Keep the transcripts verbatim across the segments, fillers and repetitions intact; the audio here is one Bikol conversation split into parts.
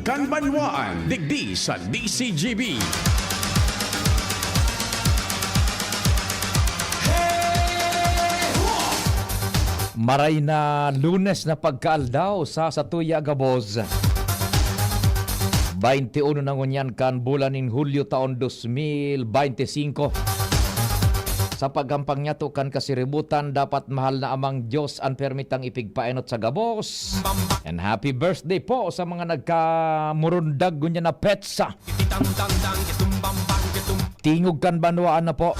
Kan banwaan, digdi sa D C G B. Maray na Lunes na pagkaaldaw sa satuya gabos. Bainti uno na ngunyan kan bulan nin Hulyo taon dos mil baynte singko. Sa pagkampang niyato kan kasiributan, dapat mahal na Amang Diyos an permitang ipigpaenot sa gabos. And happy birthday po sa mga nagkamurundag ngunyan na petsa. Tingog kan banwaan na po.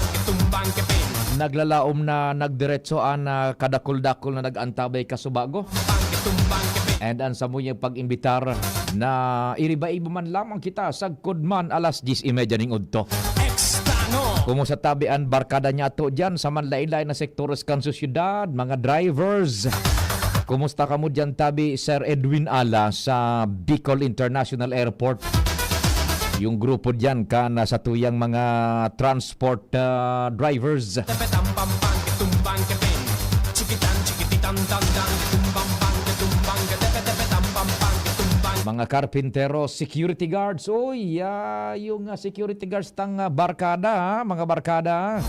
Naglalaom na nagdiretso an, ah, kadakul-dakul na nag-antabay kasubago. And an samuyang pag-imbitar na iriba-iba man lamang kita sagkod man alas diyes y media ning udto. Kumusta tabi an barkada niyato diyan sa manlain-lain na sektores kan sosyedad, mga drivers? Kumusta kamo diyan tabi, Sir Edwin Ala, sa Bicol International Airport? Yung grupo diyan kan, ah, satuyang mga transport, ah, drivers. Tepetam pam pam ketum bang kepin. Chikitan chikititan tan dan ketum bang bang ketum bang ketepe tepetam pam pam ketum bang. Mga karpintero, security guards. Uy, ah, yung, ah, security guards tang, ah, barkada, ha, mga barkada.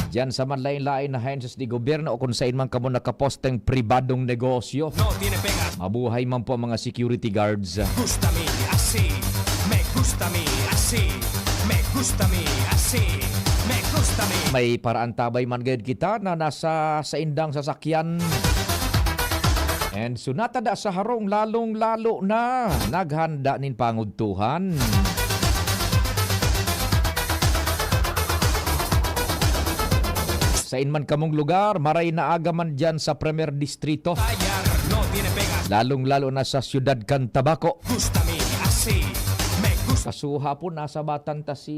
Diyan sa manlain-lain na ahensya de gobyerno o kung sain man kamo nakaposteng pribadong negosyo. No tiene pegas. Mabuhay man po ang mga security guards. Gusta mi así, me gusta mi así, me gusta mi así, me gusta mi. May paraantabay man gayud kita na nasa saindang sasakyan. And sunatada sa harong, lalong-lalo na naghanda nin pangudtuhan. Sain man kamong lugar, maray na aga man diyan sa Primer Distrito. Lalong-lalo na sa siyudad kan Tabaco. Kasuhapon, nasabatan ta si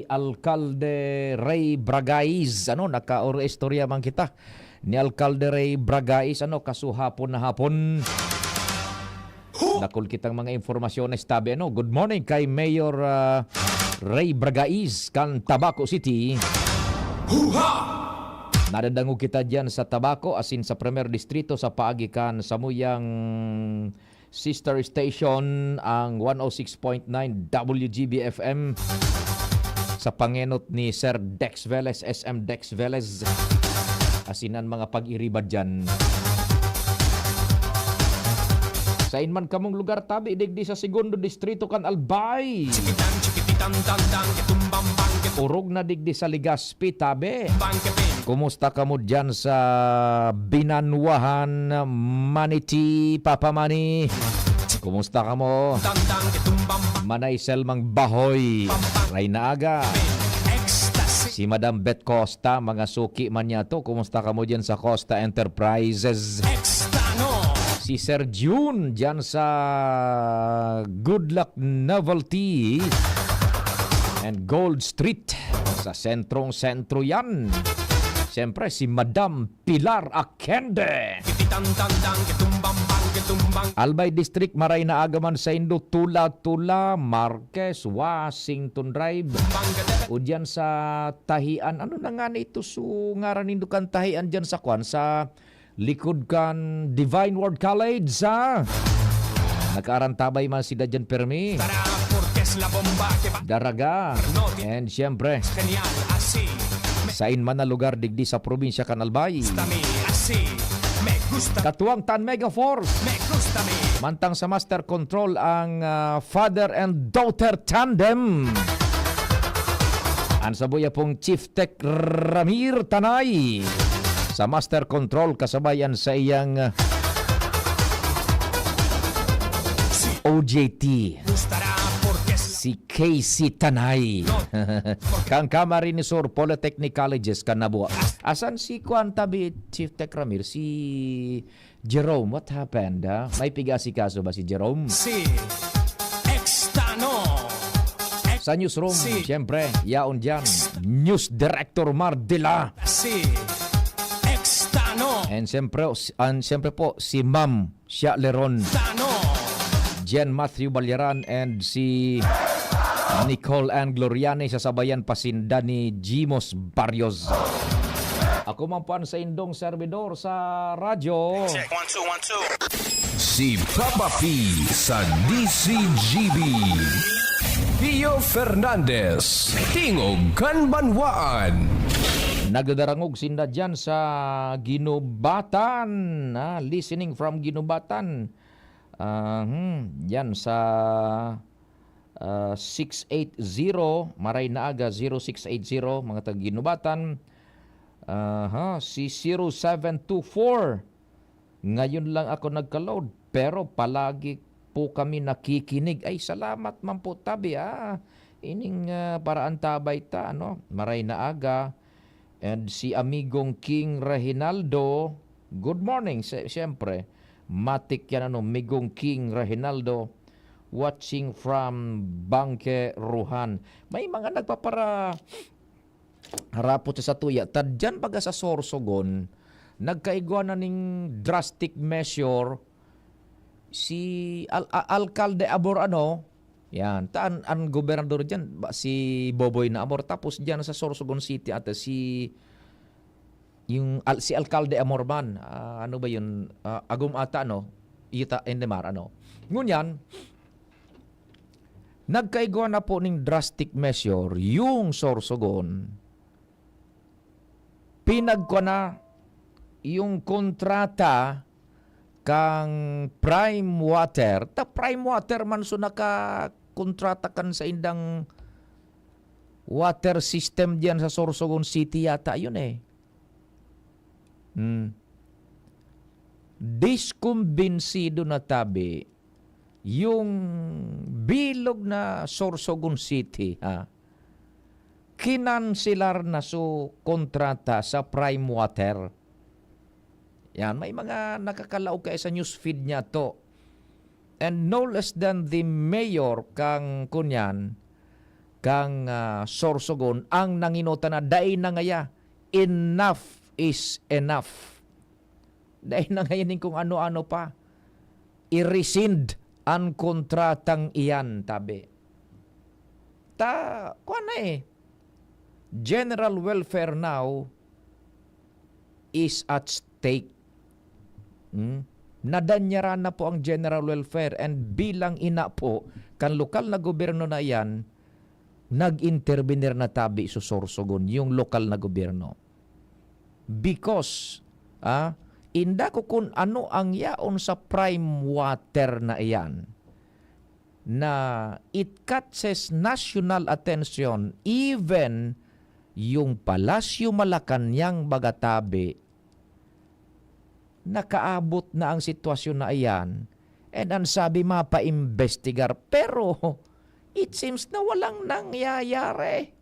Alkalde Ray Bragais. Ano, nakaoro-istorya man kita ni Alkalde Ray Bragais. Ano, kasuhapon na hapon. Dakul kitang mga impormasyon na istabi, ano? Good morning kay Mayor, ah, Ray Bragais kan Tabaco City. Huha! Nadadangog kita diyan sa Tabaco, asin sa Primer Distrito, sa paagi kan samuyang sister station, ang one oh six point nine W G B F M, sa pangenot ni Sir Dex Velez, S M Dex Velez. Asin an mga pag-iriba diyan. Sain man kamong lugar tabi, digdi sa Segundo Distrito kan Albay. Chikitan, chikipitan, tandang, kitumbang, bang, kitu- Orog na digdi sa Legazpi tabi. Bang, kipin. Kumusta kamo diyan sa Binanwahan, Maniti, Papa Mani? Kumusta kamo? Tandang, kitumbang, bang. Manay Selmang Bahoy. Ray na aga. Ecstasy. Si Madam Beth Costa, mga suki man niya to. Kumusta kamo diyan sa Costa Enterprises? Extano. Si Sir June diyan sa Good Luck Novelty and Gold Street. Sa sentrong-sentro yan. Siyempre, si Madam Pilar Akende. Kititan, tandang, kitumbang, bang, kitumbang. Albay District, maray na aga man saindo, Tula-Tula, Marquez, Washington Drive. Bang, kititan. O diyan sa Tahian, ano na nga na ito su ngaran nindo kan Tahian diyan sa kwan, sa likod kan Divine Word College, ha? Nakaarantabay man si Dadyan Permi. Tara, Portes La Bomba, diba? Daraga. Norte. And siyempre, Genial, así. Me- sain man na lugar digdi sa probinsya kan Albay. Gusta mi, así. Me gusta. Katuwang tan Mega Force. Me gusta mi. Mantang sa Master Control ang, ah, father and daughter tandem. Ang sabuya pong Chief Tech Ramir Tanay. Sa Master Control, kasabay an saiyang, ah, O J T. Gustará porque es Si Casey Tanay. Kan Camarines Sur Polytechnic Colleges, kan Nabua. Asan si kuan tabi, Chief Tech Ramir? Si Jerome, what happened, ah? May piga-asikaso ba si Jerome? Si Extano. Ex- Sa newsroom, si siyempre, yaon diyan. News Director Mardila. Si Extano. And siyempre, and siyempre po, si Ma'am Shia Leron. Extano. Jen Matthew Balyaran and si Nicole Ann Gloriani, sasabayan pa sinda ni Jimos Barrios. Ako man po ang saindong servidor sa radyo. Check, one, two, one, two. Si Papa P sa D C G B. Pio Fernandez, Tingog kan Banwaan. Nagdadarangog sinda diyan sa Guinobatan, ah, listening from Guinobatan. Ah, hmm, diyan sa, ah, six eight zero, maray na aga, zero six eight zero, mga taga Guinobatan. Aha, si zero seven two four. Ngayon lang ako nagka-load, pero palagi po kami nakikinig. Ay, salamat man po, tabi, ah. Ining, ah, paraan tabay ta, ano? Maray na aga. And si Amigong King Reginaldo, good morning, si-, siyempre. Matik yan, ano, Amigong King Reginaldo, watching from Bangke, Roxas. May mga nagpapara-, harapot sa satuya, ta diyan baga sa Sorsogon, nagkaigwa na ning drastic measure si Al-, A-, Alcalde Amor, ano, yan, ta an, an gobernador diyan, ba, si Boboy na Amor, tapos diyan sa Sorsogon City ata si, yung al-, si Alcalde Amor man, ah, ano ba yun? Ah, Agum ata, ano? Ita, Endemar, ano? Ngunyan, nagkaigwa na po ning drastic measure yung Sorsogon. Pinagkwa na yung kontrata kang Prime Water. Ta Prime Water man so nakakontrata kan saindang water system diyan sa Sorsogon City yata yun eh. Hmm. Diskumbinsido na tabi yung bilog na Sorsogon City, ha? Kinanselar na so kontrata sa Prime Water. Yan, may mga nakakalaog kaya sa newsfeed niya to. And no less than the mayor kang kunyan, kang, ah, Sorsogon, ang nanginuta na dai na ngaya. Enough is enough. Dai na ngayon kung ano-ano pa. I-rescind an kontratang iyan, tabi. Ta, kuwan na eh. General welfare now is at stake. Hmm? Nadanyaran na po ang general welfare, and bilang ina po, kan lokal na gobyerno na iyan, nag-intervenir na tabi so Sorsogon, yung lokal na gobyerno. Because, ah, inda ko kun ano ang yaon sa Prime Water na iyan, na it catches national attention, even yung Palasyo Malacañang baga tabi, nakaabot na ang sitwasyon na iyan, and ang sabi, mapaimbestigar, pero it seems na walang nangyayari.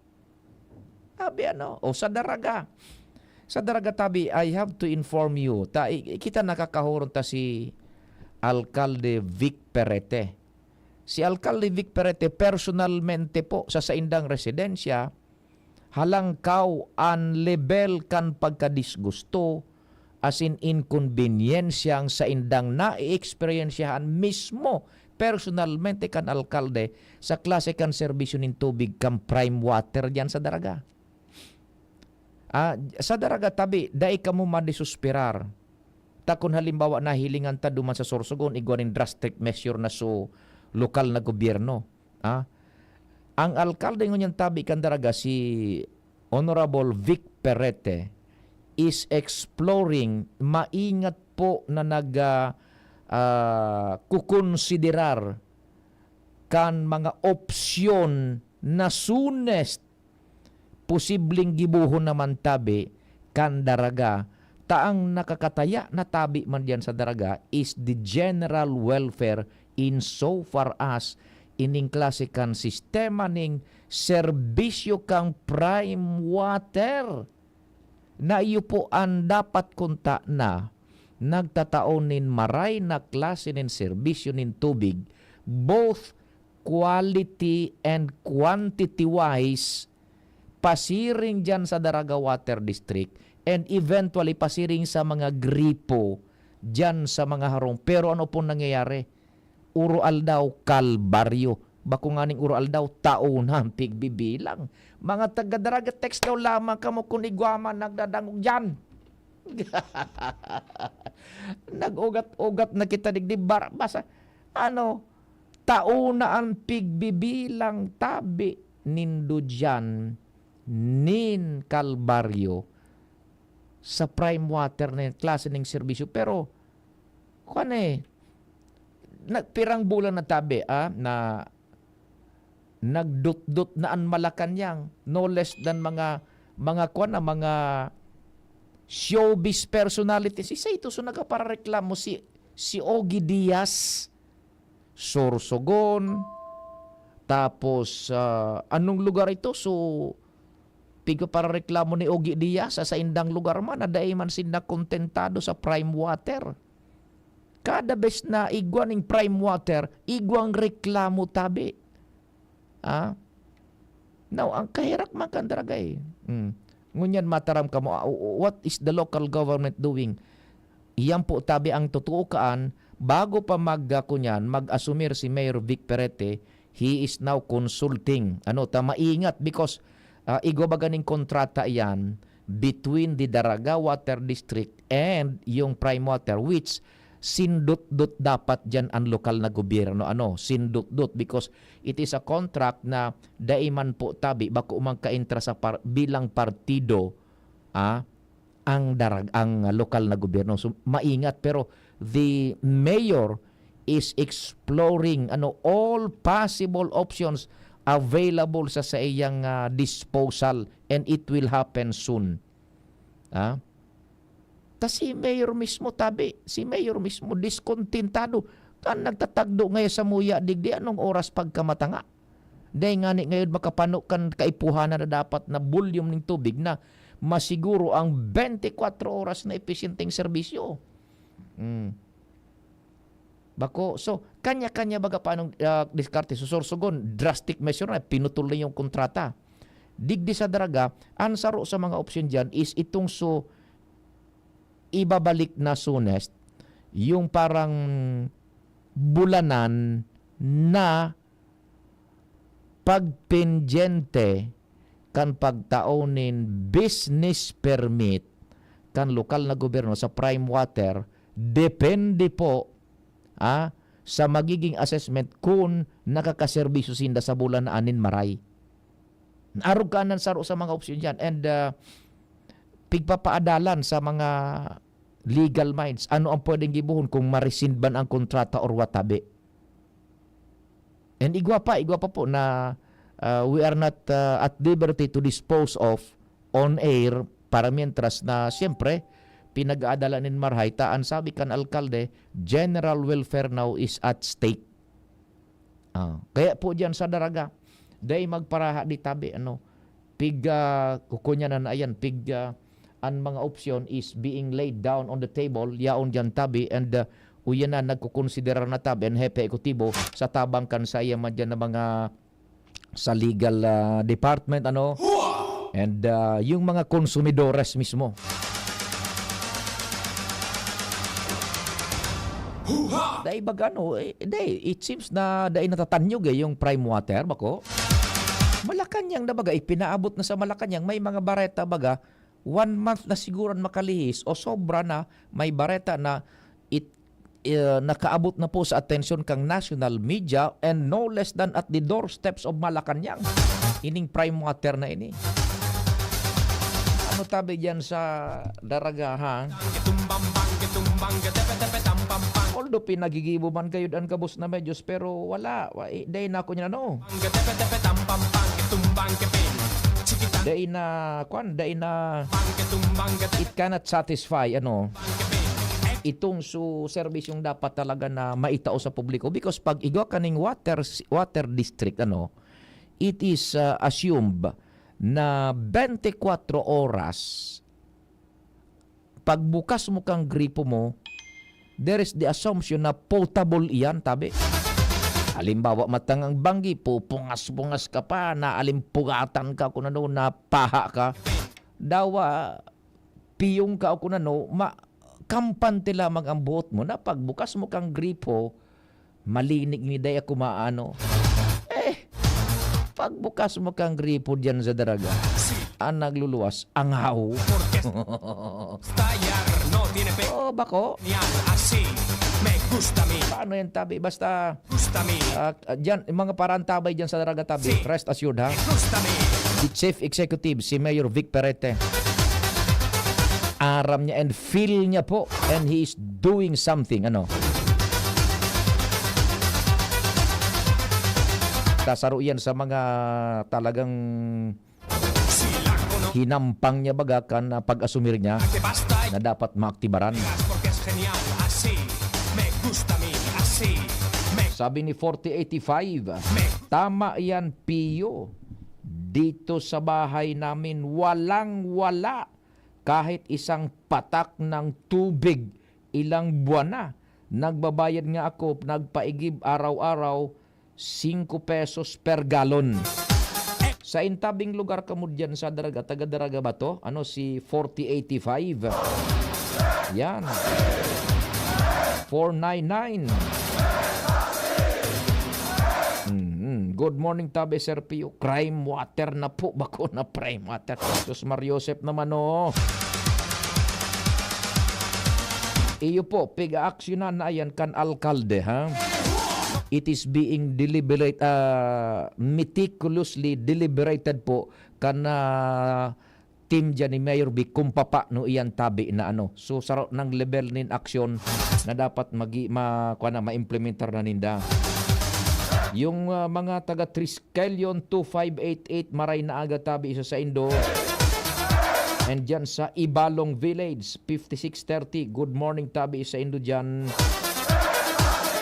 Sabi, ano, o sa Daraga. Sa Daraga, tabi, I have to inform you, ta, i-, kita nakakahuron ta si Alkalde Vic Perete. Si Alkalde Vic Perete, personalmente po, sa saindang residensya, halangkaw an lebel kan pagkadisgusto, asin inkonbenyensyang saindang naeeksperyensyahan mismo personalmente kan alkalde sa klase kan serbisyo nin tubig kan Prime Water diyan sa Daraga. Ah, sa Daraga tabi, dai kamo madesesperar. Ta kun halimbawa nahilingan ta duman sa Sorsogon, igwa nin drastic measure na so lokal na gobyerno. Ah, ang alkalde ngunyan tabi kan Daraga, si Honorable Vic Perete, is exploring, maingat po na nag, ah, ah, kukonsiderar kan mga opsyon na soonest posibleng gibohon naman tabi kan Daraga, ta ang nakakataya na tabi man diyan sa Daraga is the general welfare in so far as ining klase kan sistema ning serbisyo kan Prime Water na iyo po an dapat kunta na nagtatao nin maray na klase nin serbisyo nin tubig, both quality and quantity wise, pasiring diyan sa Daraga Water District, and eventually pasiring sa mga gripo diyan sa mga harong. Pero ano pong nangyayari? Uro-aldaw, kalbaryo. Bako nganing uro-aldaw, taon na ang pigbibilang. Mga taga-Daraga, text daw lamang kamo kun igwa man nagdadangog diyan. Nag-ugat-ugat na kita digdi, bar-, basta, ano, tao na an pigbibilang tabi nindo diyan nin Kalbaryo sa Prime Water na yan, klase ning serbisyo. Pero, kuwan eh, nagpirang bulan na tabi, ah, na nagdutdot na an Malacañang. No less than mga, mga kuwan na, mga showbiz personalities. Isa ito, so nagpaparareklamo si, si Ogie Diaz, Sorsogon, tapos, ah, anong lugar ito? So, pigpaparareklamo ni Ogie Diaz sa saindang lugar man na dai man sinda kontentado sa Prime Water. Kada bes na igwa ning Prime Water, igwang reklamo tabi. Ah? Now, ang kaherak man kan Daraga eh. Mm. Ngunyan mataram kamo, ah, o-, o-, what is the local government doing? Iyan po tabi ang totoo kaan, bago pa mag, ah, kunyan, mag-asumir si Mayor Vic Perete, he is now consulting. Ano, ta maingat because, ah, igwa baga ning kontrata iyan between the Daraga Water District and yung Prime Water, which sindutdot dapat diyan ang lokal na gobyerno. Ano, sindutdot because it is a contract na dai man po tabi, bako man kaintra sa par-, bilang partido, ah, ang darag-, ang lokal na gobyerno. So, maingat, pero the mayor is exploring, ano, all possible options available sa, sa iyang, ah, disposal, and it will happen soon. Ah? Ta si mayor mismo, tabi, si mayor mismo, diskontentado. Kan nagtatagdo ngayon sa muya, digdi, anong oras pagkamatanga? Dai ngani ngayon makapano kan kaipuhanan na dapat na volume ning tubig na masiguro ang twenty-four oras na episyenteng serbisyo. Mm. Bako, so, kanya-kanya baga pa anong, ah, diskarte. So, Sorsogon, drastic measure na, pinutol na yung kontrata. Digdi sa Daraga, ang saro sa mga opsyon diyan is itong so, ibabalik na soonest, yung parang bulanan na pagpendyente kan pagtao nin business permit kan lokal na gobyerno sa Prime Water, depende po, ah, sa magiging assessment kun nakakaserbisyo sinda sa bulan na anin maray. Arog ka nan saro sa mga opsyon diyan. And, ah, pigpapaadalan sa mga legal minds, ano ang pwedeng gibohon kung ma-rescind man ang kontrata or what have you? And igwa pa, igwa pa po na, ah, we are not, ah, at liberty to dispose of on air para mientras na, siyempre, pinag-aadalan nin marahay. Ta, ang sabi kan alkalde, "General welfare now is at stake." Ah, kaya po diyan sa Daraga, dai magparaha di tabi, ano, pig, ah, kukunya na na yan, pig, ah, ang mga opsyon is being laid down on the table, yaon diyan tabi, and, ah, uyan na, nagkukonsidera na tabi, ang hepe ekutibo, sa tabang kan sa iya man diyan na mga sa legal, ah, department, ano, and, ah, yung mga konsumidores mismo. Dai baga, no, eh, dai, it seems na dai natatanyog, eh, yung Prime Water, bako. Malacañang na baga, ipinaabot na sa Malacañang, may mga bareta baga, one month na siguro an makalihis o sobra na, may bareta na it, eh, nakaabot na po sa atensyon kang national media and no less than at the doorsteps of Malacañang. Ining Prime Water na ini. Ano tabi diyan sa Daraga, ha? Although pinagigibo man kayo an gabos na medyos, pero wala. Wa-, eh, dai na ako niya, no? Dai na, kwan, dai na, it cannot satisfy, ano, itong su-, serbisyong dapat talaga na maitao sa publiko. Because pag igwa kaning water, water district, ano, it is, uh, assumed na twenty-four oras pagbukas mo kang gripo mo, there is the assumption na potable iyan, tabi. Halimbawa, matangang banggi, pupungas-pungas ka pa, naalimpugatan ka, kung ano, napaha ka. Dawa, piyong ka o kung ano, ma-, kampante lamang ang buot mo na pagbukas mo kang gripo, malinig ni day ako maano. Eh, Pagbukas mo kang gripo diyan sa daraga, ang nagluluwas, angaw. Porque estallar no tiene pe... Oh, bako. Genial, así me gusta a mí, Paano yan, tabi? Basta, gusta a mí, ah, ah, dyan, yung mga paraantabay dyan sa daraga, tabi, Sí. rest assured, ha? gusta a mí. The Chief Executive, si Mayor Vic Perete. Aram niya and feel niya po. And he is doing something, ano? Tasaro yan sa mga talagang Si la conozco hinampang niya baga kan, ah, pag-asumir niya que basta na dapat maaktibaran. Porque es genial, así me gusta a mí, así me, Sabi ni forty eighty-five, me "Tama yan, Pio. Dito sa bahay namin, walang-wala. Kahit isang patak ng tubig, ilang buwan na. Nagbabayad nga ako, nagpaigib araw-araw, singko pesos per galon." Sa intabing lugar kamo diyan sa Daraga, taga Daraga ba to? Ano, si forty eighty-five? Yan. four nine nine. Mm, good morning, tabi, Sir Pio. Crime water na po. Bako na prime water. Sus, Mar Joseph naman, oh. Iyo po, pig-aaksyonan na yan kan alkalde, ha? It is being deliberate, ah, meticulously deliberated po kan, ah, team dyan ni Mayor Vic kung papano iyan tabi na ano. So, saro ng level nin aksyon na dapat magi-, ma-, kuwan na, ma-implementar na ninda. Yung, ah, mga taga Triskelion two five eight eight, maray na aga tabi sa saindo. And dyan sa Ibalong Village, fifty-six thirty, good morning tabi sa indo dyan.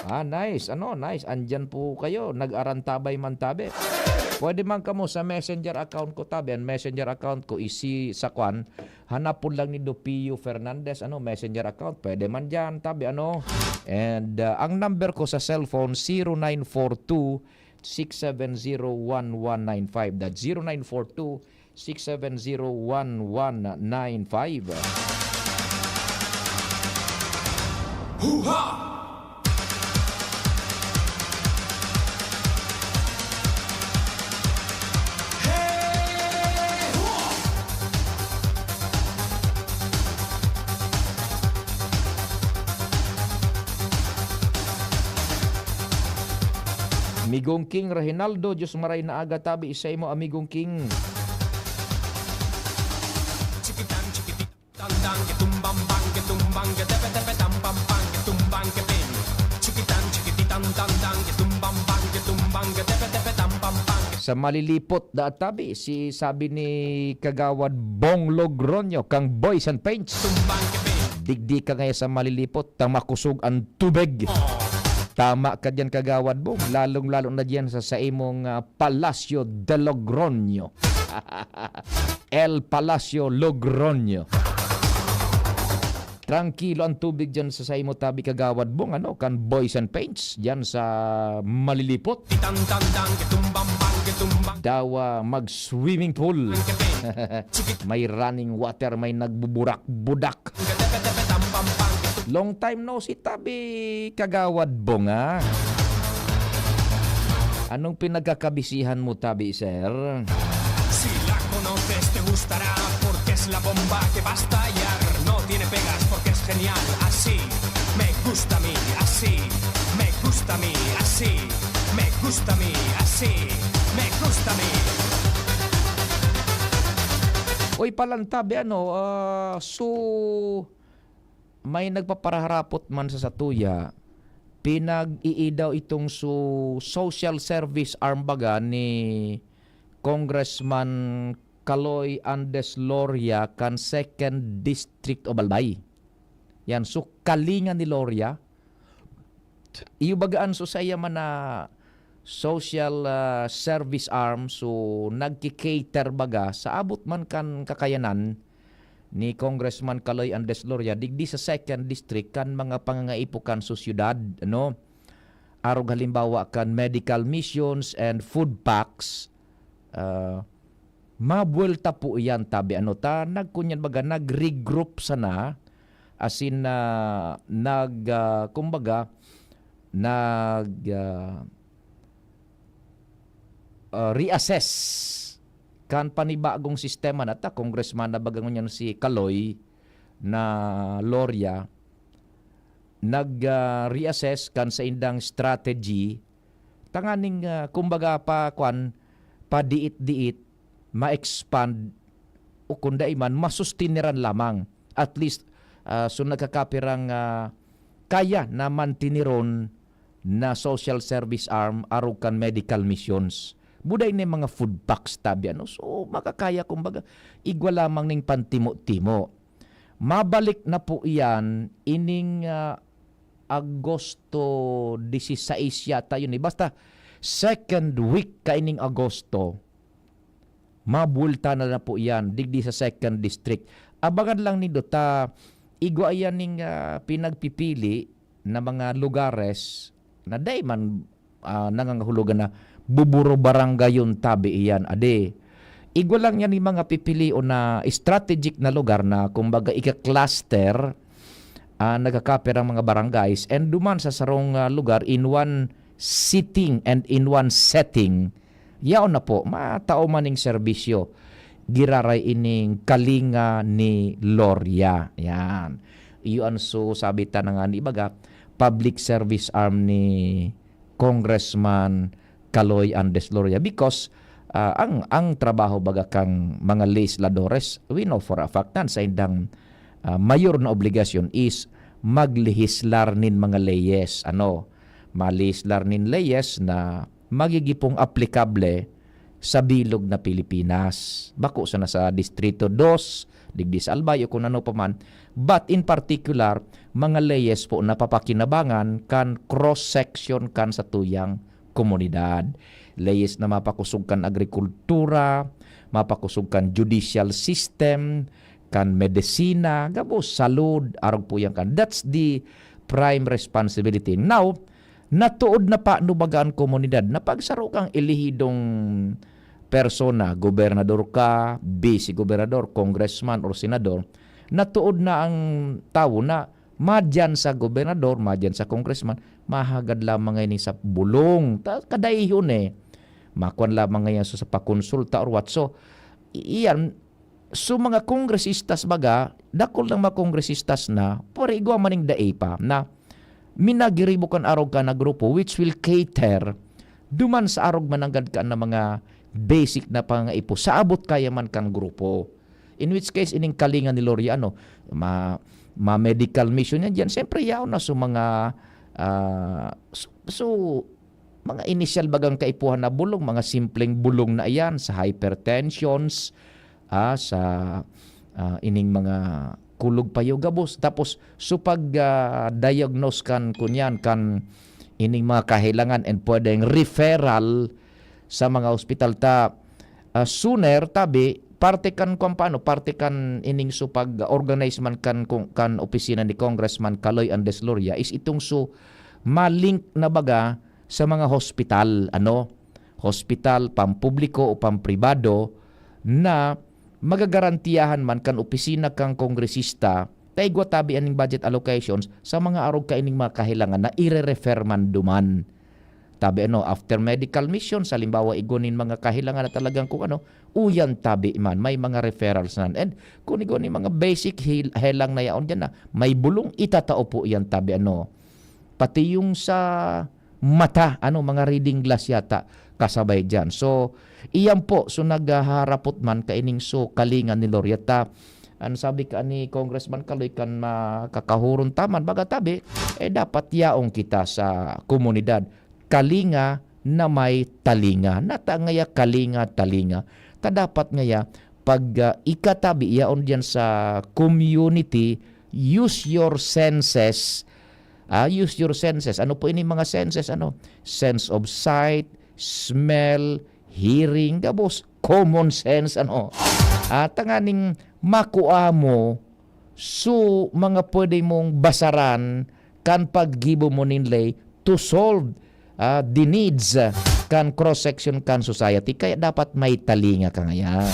Ah, nice. Ano, nice. Andyan po kayo. Nag-arantabay man tabi. Pwede man kamo sa messenger account ko tabi. Ang messenger account ko is si sa kwan. Hanapon lang ni Dopio Fernandez. Ano, messenger account. Pwede man dyan tabi. Ano? And uh, ang number ko sa cellphone, zero nine four two, six seven zero, one one nine five. That's zero nine four two, six seven zero, one one nine five. Huha! Migong King Reginaldo, Diyos maray na aga tabi sa imo, Amigong King. Chikitan, chikitik, tandang, kitumbang, bang, kitumbang, ketepe, tepe, tampam, pang, kitumbang, kepeng. Chikitan, chikititan, tandang, kitumbang, bang, kitumbang, ketepe, tepe, tampam, pang. Sa Malilipot, da tabi, si sabi ni Kagawad Bong Logronyo, kang Boys and Paints. Tumbang, kepeng. Digdi ka ngayon sa Malilipot, ta makusog ang tubig. Tama ka diyan, Kagawad Bong, lalong-lalo na diyan sa, sa imong, ah, Palacio de Logroño. El Palacio Logroño. Trangkilo ang tubig diyan sa, sa imo tabi, Kagawad Bong, ano, kan Boys and Paints diyan sa Malilipot. Titang, tandang, kitumbang, bang, kitumbang, Dawa mag-swimming pool. kepeng. Chikit, May running water, may nagbuburak-budak. ketepe, tepe, tampam, pang, kitum- Long time no see, tabi, Kagawad Bong, ah. Anong pinagkakabisihan mo, tabi, sir? Si la conoces, te gustará, porque es la bomba que va a estallar. No tiene pegas, porque es genial, así me gusta a mí, así me gusta a mí, así me gusta a mí, así me gusta a mí. Oy, palantabi, ano, ah, so, may nagpaparaharapot man sa satuya, pinag-iidaw itong su-, social service arm baga ni Congressman Kaloy Andes Loria kan Second District of Albay. Yan, so kalinga ni Loria. Iyo baga an so saiya man na social, ah, service arm, so nagki-cater baga sa abot man kan kakayanan ni Congressman Kaloy Andes Loria digdi sa Second District kan mga pangangaipo kan sosyedad, ano? Arog halimbawa kan medical missions and food packs, ah, mabuwelta po iyan, tabi, ano, ta nagkunyan baga, nag-regroup sana, asin, ah, nag, ah, kumbaga, nag, ah, ah, reassess kan panibagong sistema na ta, Congressman na baga ngunyan si Kaloy na Loria, nag, ah, reassess kan saindang strategy tanganing, ah, kumbaga pa kwan, padiit-diit, ma-expand o kung dai man, masustiniran lamang. At least, ah, so nagkakapirang, ah, kaya na mantiniron na social service arm arog kan medical missions. Buday na yung mga food packs tabi, ano? So, makakaya, kumbaga, igwa lamang ning pantimo-timo. Mabalik na po iyan ining, ah, Agosto dieciséis yata yun, eh. Basta, second week kaining Agosto, mabulta na na po iyan, digdi sa second district. Abangan lang nindo ta, igwa iyan ning, ah, pinagpipili na mga lugares na dai man, ah, nangangahulugan na buburo barangayon tabi iyan. Ade, igwa lang yan yung mga pipilion na strategic na lugar na, kumbaga, ika-cluster, ah, nagkakapirang mga barangays, and duman sa sarong, ah, lugar in one sitting and in one setting, yaon na po, matao man ning serbisyo, giraray ining kalinga ni Loria. Yan. Iyo an so sabi ta na nga ni baga, public service arm ni Congressman Kaloy Andes Loria because, ah, ang, ang trabaho baga kang mga legisladores, we know for a fact na sa indang, ah, mayor na obligasyon is maglehislar nin mga leyes. Ano? Malehislar nin leyes na magigipong aplikable sa bilog na Pilipinas. Bako sana sa Distrito dos, digdi sa Albay o kung ano pa man. But in particular, mga leyes po na papakinabangan kan cross-section kan satuyang komunidad. Leyes na mapakosog kan agrikultura, mapakosog kan judicial system, kan medisina, gabos, salud, arog po yan kan. That's the prime responsibility. Now, natuod na pa no baga an komunidad na pag saro kang elehidong persona, gobernador ka, vice-gobernador, congressman, or senador, natuod na ang tawo na madyan sa gobernador, madyan sa congressman, mahagad lamang ngayon sa bulong. Ta-, kadaihon eh. Makwan lamang ngayon sa, sa pakonsulta or what. So, i-, iyan, so mga kongresistas baga, dakul ng mga kongresistas na, pero igwa man ning dai pa, na minagiribo kan arog ka na grupo which will cater duman sa arog mananggad ka na mga basic na pangangaipo sa abot kaya man kan grupo. In which case, ining kalinga ni Loria, ano, ma-, ma-medical mission yan dyan. Siyempre, yaon na sa mga, ah, so, so, mga inisyal bagang kaipuhan na bulong, mga simpleng bulong na iyan sa hypertensions, ah, sa, ah, ining mga kulog payo gabos. Tapos, so pag, ah, diagnose kan kunyan, kan ining mga kahilangan and pwedeng referral sa mga ospital ta, ah, sooner, tabi, parte kan kwan pa, ano, parte kan ining so pag-organize man kan, kung, kan opisina ni Congressman Kaloy Andes Loria is itong so malink na baga sa mga hospital, ano, hospital, pampubliko o pampribado na magagarantiyahan man kan opisina kan kongresista ta igwa tabi aning budget allocations sa mga arog kaining mga kahilangan na ire-refer man duman. Tabi ano, after medical mission, sa halimbawa, igwa nin mga kahilangan na talagang kung ano, uyan tabi man, may mga referrals nan. And kung igwa nin mga basic hil-, helang na yaon dyan na, may bulong itatao po yan tabi ano. Pati yung sa mata, ano, mga reading glass yata, kasabay dyan. So, iyan po, so naghaharapot man kaining so kalinga ni Loria ta. Ano sabi ka ni Congressman Kaloy kan makakahuron taman, baga tabi, eh dapat yaong kita sa komunidad. Kalinga na may talinga. Nata ngaya kalinga, talinga. Ta dapat ngaya, pag, ah, ikatabi, yaon diyan sa community, use your senses. Ah, use your senses. Ano po ini mga senses? Ano? Sense of sight, smell, hearing, gabos, common sense, ano? Ah, tanganing makua mo so mga pwede mong basaran kan paggibo mo nin ley to solve, ah, the needs, ah, kan cross-section kan society. Kaya dapat may talinga ka ngayan.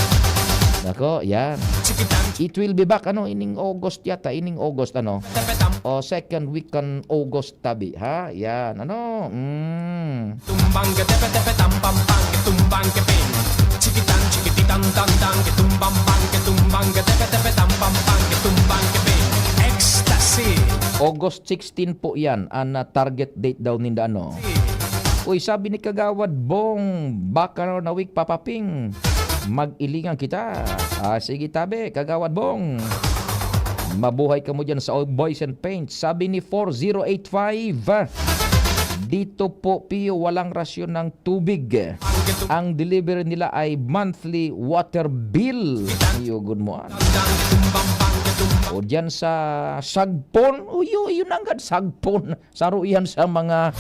Nako, yan. It will be back, ano, ining August yata, ining August, ano? O, second week kan August tabi, ha? Yan, ano? Mm. Tumbang ke tepe tepe tam pam pam ke tumbang ke ping. Chikitan chikititan tan tan ke tumbang bang ke tumbang ke tepe tepe tam pam pam ke tumbang ke ping. Ecstasy. August sixteen po yan, ang ah, target date daw ninda, ano. Uy, sabi ni Kagawad Bong, baka na week papaping. Mag-ilingan kita. Ah, sige tabi, Kagawad Bong. Mabuhay ka mo dyan sa Boys and Paints. Sabi ni four zero eight five, dito po, Pio, walang rasyon ng tubig. Ang delivery nila ay monthly water bill. Iyo, good mo, ah. O dyan sa Sagpon, uyo, yun ang gad Sagpon. Saro iyan sa mga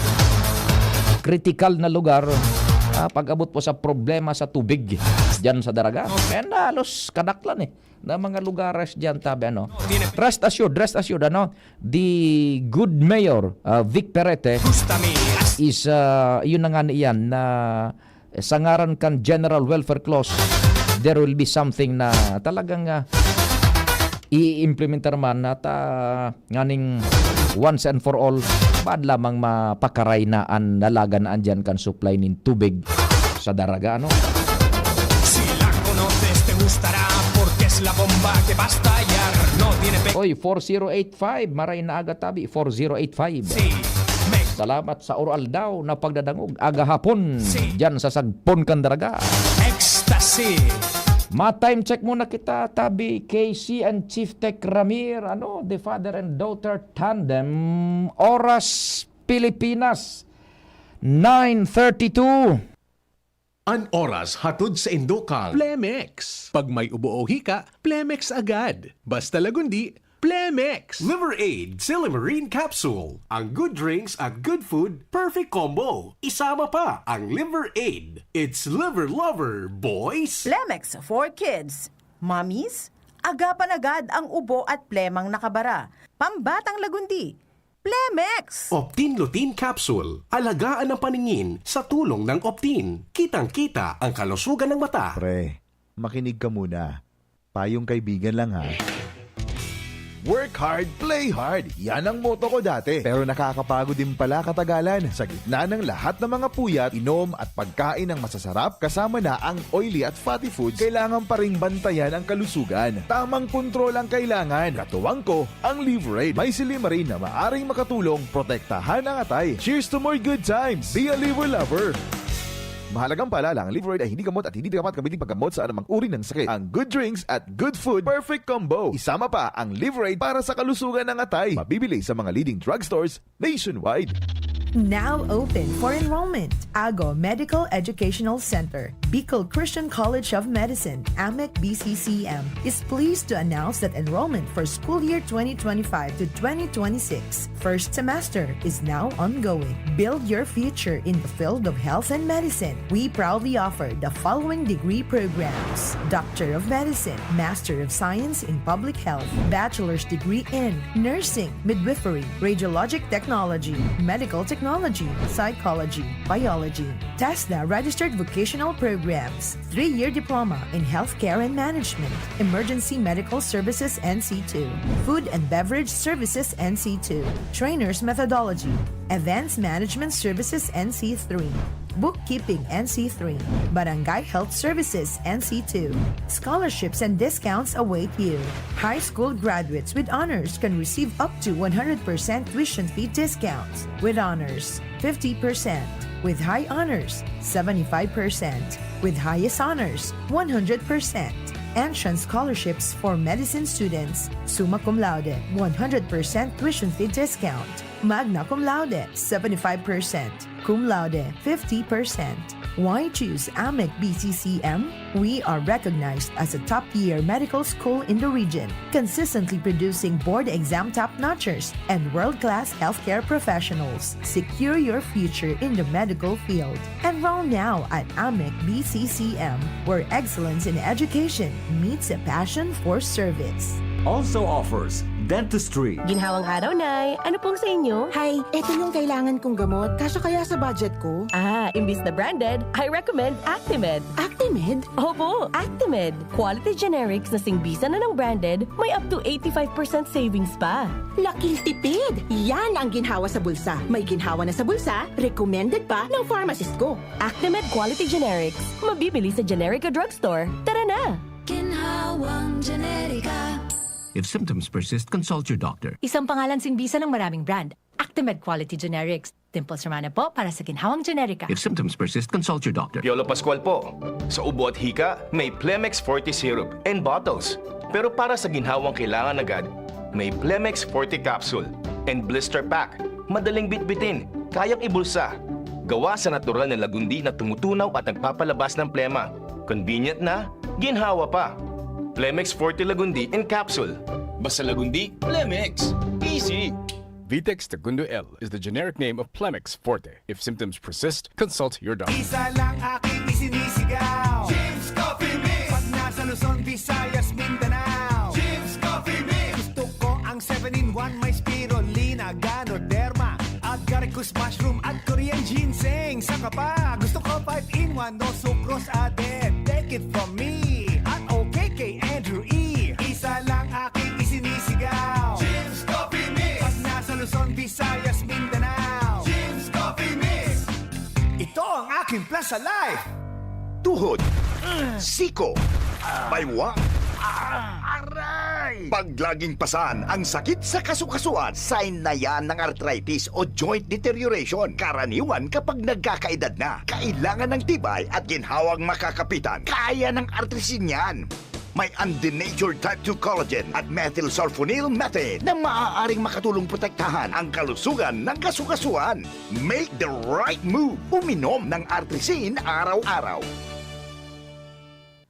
kritikal na lugar, ah, pag-abot po sa problema sa tubig dyan sa Daraga. And halos kadaklan eh, na mga lugares dyan, tabi, ano. Rest assured, rest assured, ano, the good mayor, ah, Vic Perete, Gusta mi as is, ah, yun na nga niyan, na sa ngaran kan General Welfare Clause, there will be something na talagang ah, i-implementar man at ah, nganing once and for all, baad lamang mapakaray na an nalagan na andyan kan supply nin tubig sa Daraga, ano? Si la conoces, te gustará, porque es la bomba que va a estallar. No tiene pe... Oy, four zero eight five, maray na aga tabi, four zero eight five. Si me Salamat sa Uraldaw na pagdadangog agahapon dyan sa Sagpon kan Daraga. Ecstasy. Ma-time check muna kita, tabi, K C and Chief Tech Ramir, ano, the father and daughter tandem, Oras Pilipinas, nine thirty-two. An oras hatod sa indo kan Plemex. Pag may ubo o hika, Plemex agad. Basta Lagundi, Plemex! Liver Aid Silimarin Capsule. Ang good drinks at good food, perfect combo. Isama pa ang Liver Aid. It's Liver Lover, boys! Plemex for kids. Mommies, agapan agad ang ubo at plemang nakabara. Pambatang Lagundi. Plemex! Optin Lutein Capsule. Alagaan ang paningin sa tulong ng Optin. Kitang-kita ang kalusugan ng mata. Pre, makinig ka muna. Payong kaibigan lang ha. Work hard, play hard. Yan ang motto ko dati. Pero nakakapagod din pala katagalan. Sa gitna ng lahat ng mga puyat, inom at pagkain ng masasarap, kasama na ang oily at fatty foods, kailangan pa ring bantayan ang kalusugan. Tamang kontrol ang kailangan. Katuwang ko, ang Liverade. May silimarin na maaring makatulong protektahan ang atay. Cheers to more good times! Be a Liver Lover! Mahalagang paalala, ang Liverade ay hindi gamot at hindi dapat gamitin paggamot sa anumang uri ng sakit. Ang good drinks at good food, perfect combo. Isama pa ang Liverade para sa kalusugan ng atay. Mabibili sa mga leading drugstores nationwide. Now open for enrollment. Ago Medical Educational Center, Bicol Christian College of Medicine, AMEC B C C M, is pleased to announce that enrollment for school year twenty twenty-five to twenty twenty-six first semester is now ongoing. Build your future in the field of health and medicine. We proudly offer the following degree programs: Doctor of Medicine, Master of Science in Public Health, Bachelor's degree in Nursing, Midwifery, Radiologic Technology, Medical Technology, Psychology, Biology. TESDA registered vocational programs, three-year diploma in healthcare and management, emergency medical services N C two, food and beverage services N C two, trainers methodology, events management services N C three, bookkeeping N C three, barangay health services N C two. Scholarships and discounts await you. High school graduates with honors can receive up to one hundred percent tuition fee discounts, with honors fifty percent, with high honors seventy-five percent, with highest honors one hundred percent. Entrance scholarships for medicine students, summa cum laude, one hundred percent tuition fee discount, magna cum laude, seventy-five percent, cum laude, fifty percent. Why choose AMEC B C C M? We are recognized as a top-tier medical school in the region, consistently producing board exam top-notchers and world-class healthcare professionals. Secure your future in the medical field. Enroll now at AMEC B C C M, where excellence in education meets a passion for service. Also offers Dentistry. Ginhawang araw, Nay. Ano pong sa inyo? Hay, ito yung kailangan kong gamot. Kasya kaya sa budget ko? Ah, imbis na branded, I recommend Actimed. Actimed? Opo, Actimed. Quality generics na singbisan na ng branded, may up to eighty-five percent savings pa. Laking tipid! Yan ang ginhawa sa bulsa. May ginhawa na sa bulsa, recommended pa ng pharmacist ko. Actimed Quality Generics. Mabibili sa Generica Drugstore. Tara na! Ginhawang Generika. If symptoms persist, consult your doctor. Isang pangalan singbisan ng maraming brand. Actimed Quality Generics. Dimples Romana po para sa Ginhawang Generika. If symptoms persist, consult your doctor. Piolo Pascual po. Sa ubo at hika, may Plemex Forte Syrup and bottles. Pero para sa ginhawang kailangan agad, may Plemex Forte Capsule and Blister Pack. Madaling bitbitin, kayang ibulsa. Gawa sa natural na lagundi na tumutunaw at nagpapalabas ng plema. Convenient na, ginhawa pa. Plemex Forte Lagundi in Capsule. Basta lagundi, Plemex. Easy! Vitex Segundo L is the generic name of Plemex Forte. If symptoms persist, consult your doctor. Isa lang aking isinisigaw, Jim's Coffee Mix. Pag nasa Luzon, Visayas, Mindanao, Jim's Coffee Mix. Gusto ko ang seven-in-one, may spirulina, ganoderma, agaricus mushroom at Korean ginseng. Saka pa, gusto ko five-in-one, no sucrose added. Take it from me at okay kay Andrew E. Isa lang aking isinisigaw, Jim's Coffee Mix. Pag nasa Luzon, Visayas, Mindanao, Jim's Coffee Mix. Ito ang aking plus sa life. Tuhod, siko, baywa, aray! Pag laging pasan ang sakit sa kasukasuan, sign na yan ng arthritis o joint deterioration. Karaniwan kapag nagkakaedad na, kailangan ng tibay at ginhawang makakapitan. Kaya ng Artrisin yan. May undenatured type two collagen at methylsulfonyl methane na maaaring makatulong protektahan ang kalusugan ng kasukasuan. Make the right move. Uminom ng Artrisin araw-araw.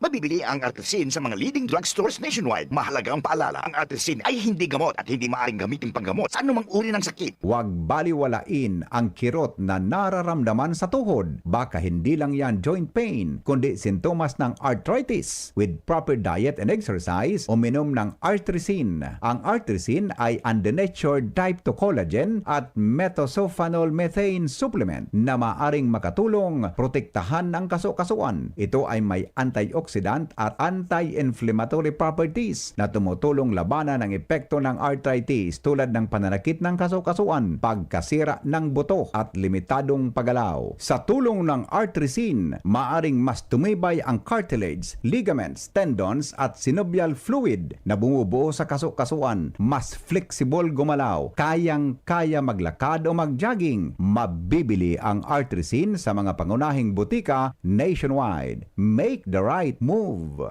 Mabibili ang Artrisin sa mga leading drugstores nationwide. Mahalagang paalala, ang Artrisin ay hindi gamot at hindi maaaring gamitin panggamot sa anumang uri ng sakit. Huwag baliwalain ang kirot na nararamdaman sa tuhod. Baka hindi lang yan joint pain, kundi sintomas ng arthritis. With proper diet and exercise, uminom ng Artrisin. Ang Artrisin ay undenatured type two collagen at methylsulfonyl methane supplement na maaring makatulong protektahan ang kasukasuan. Ito ay may antioxidant at anti-inflammatory properties na tumutulong labanan ang epekto ng arthritis tulad ng pananakit ng kasukasuan, pagkasira ng buto at limitadong paggalaw. Sa tulong ng Artrisin, maaring mas tumibay ang cartilage, ligaments, tendons at synovial fluid na bumubuo sa kasukasuan, mas flexible gumalaw, kayang-kaya maglakad o mag-jogging. Mabibili ang Artrisin sa mga pangunahing butika nationwide. Make the right move!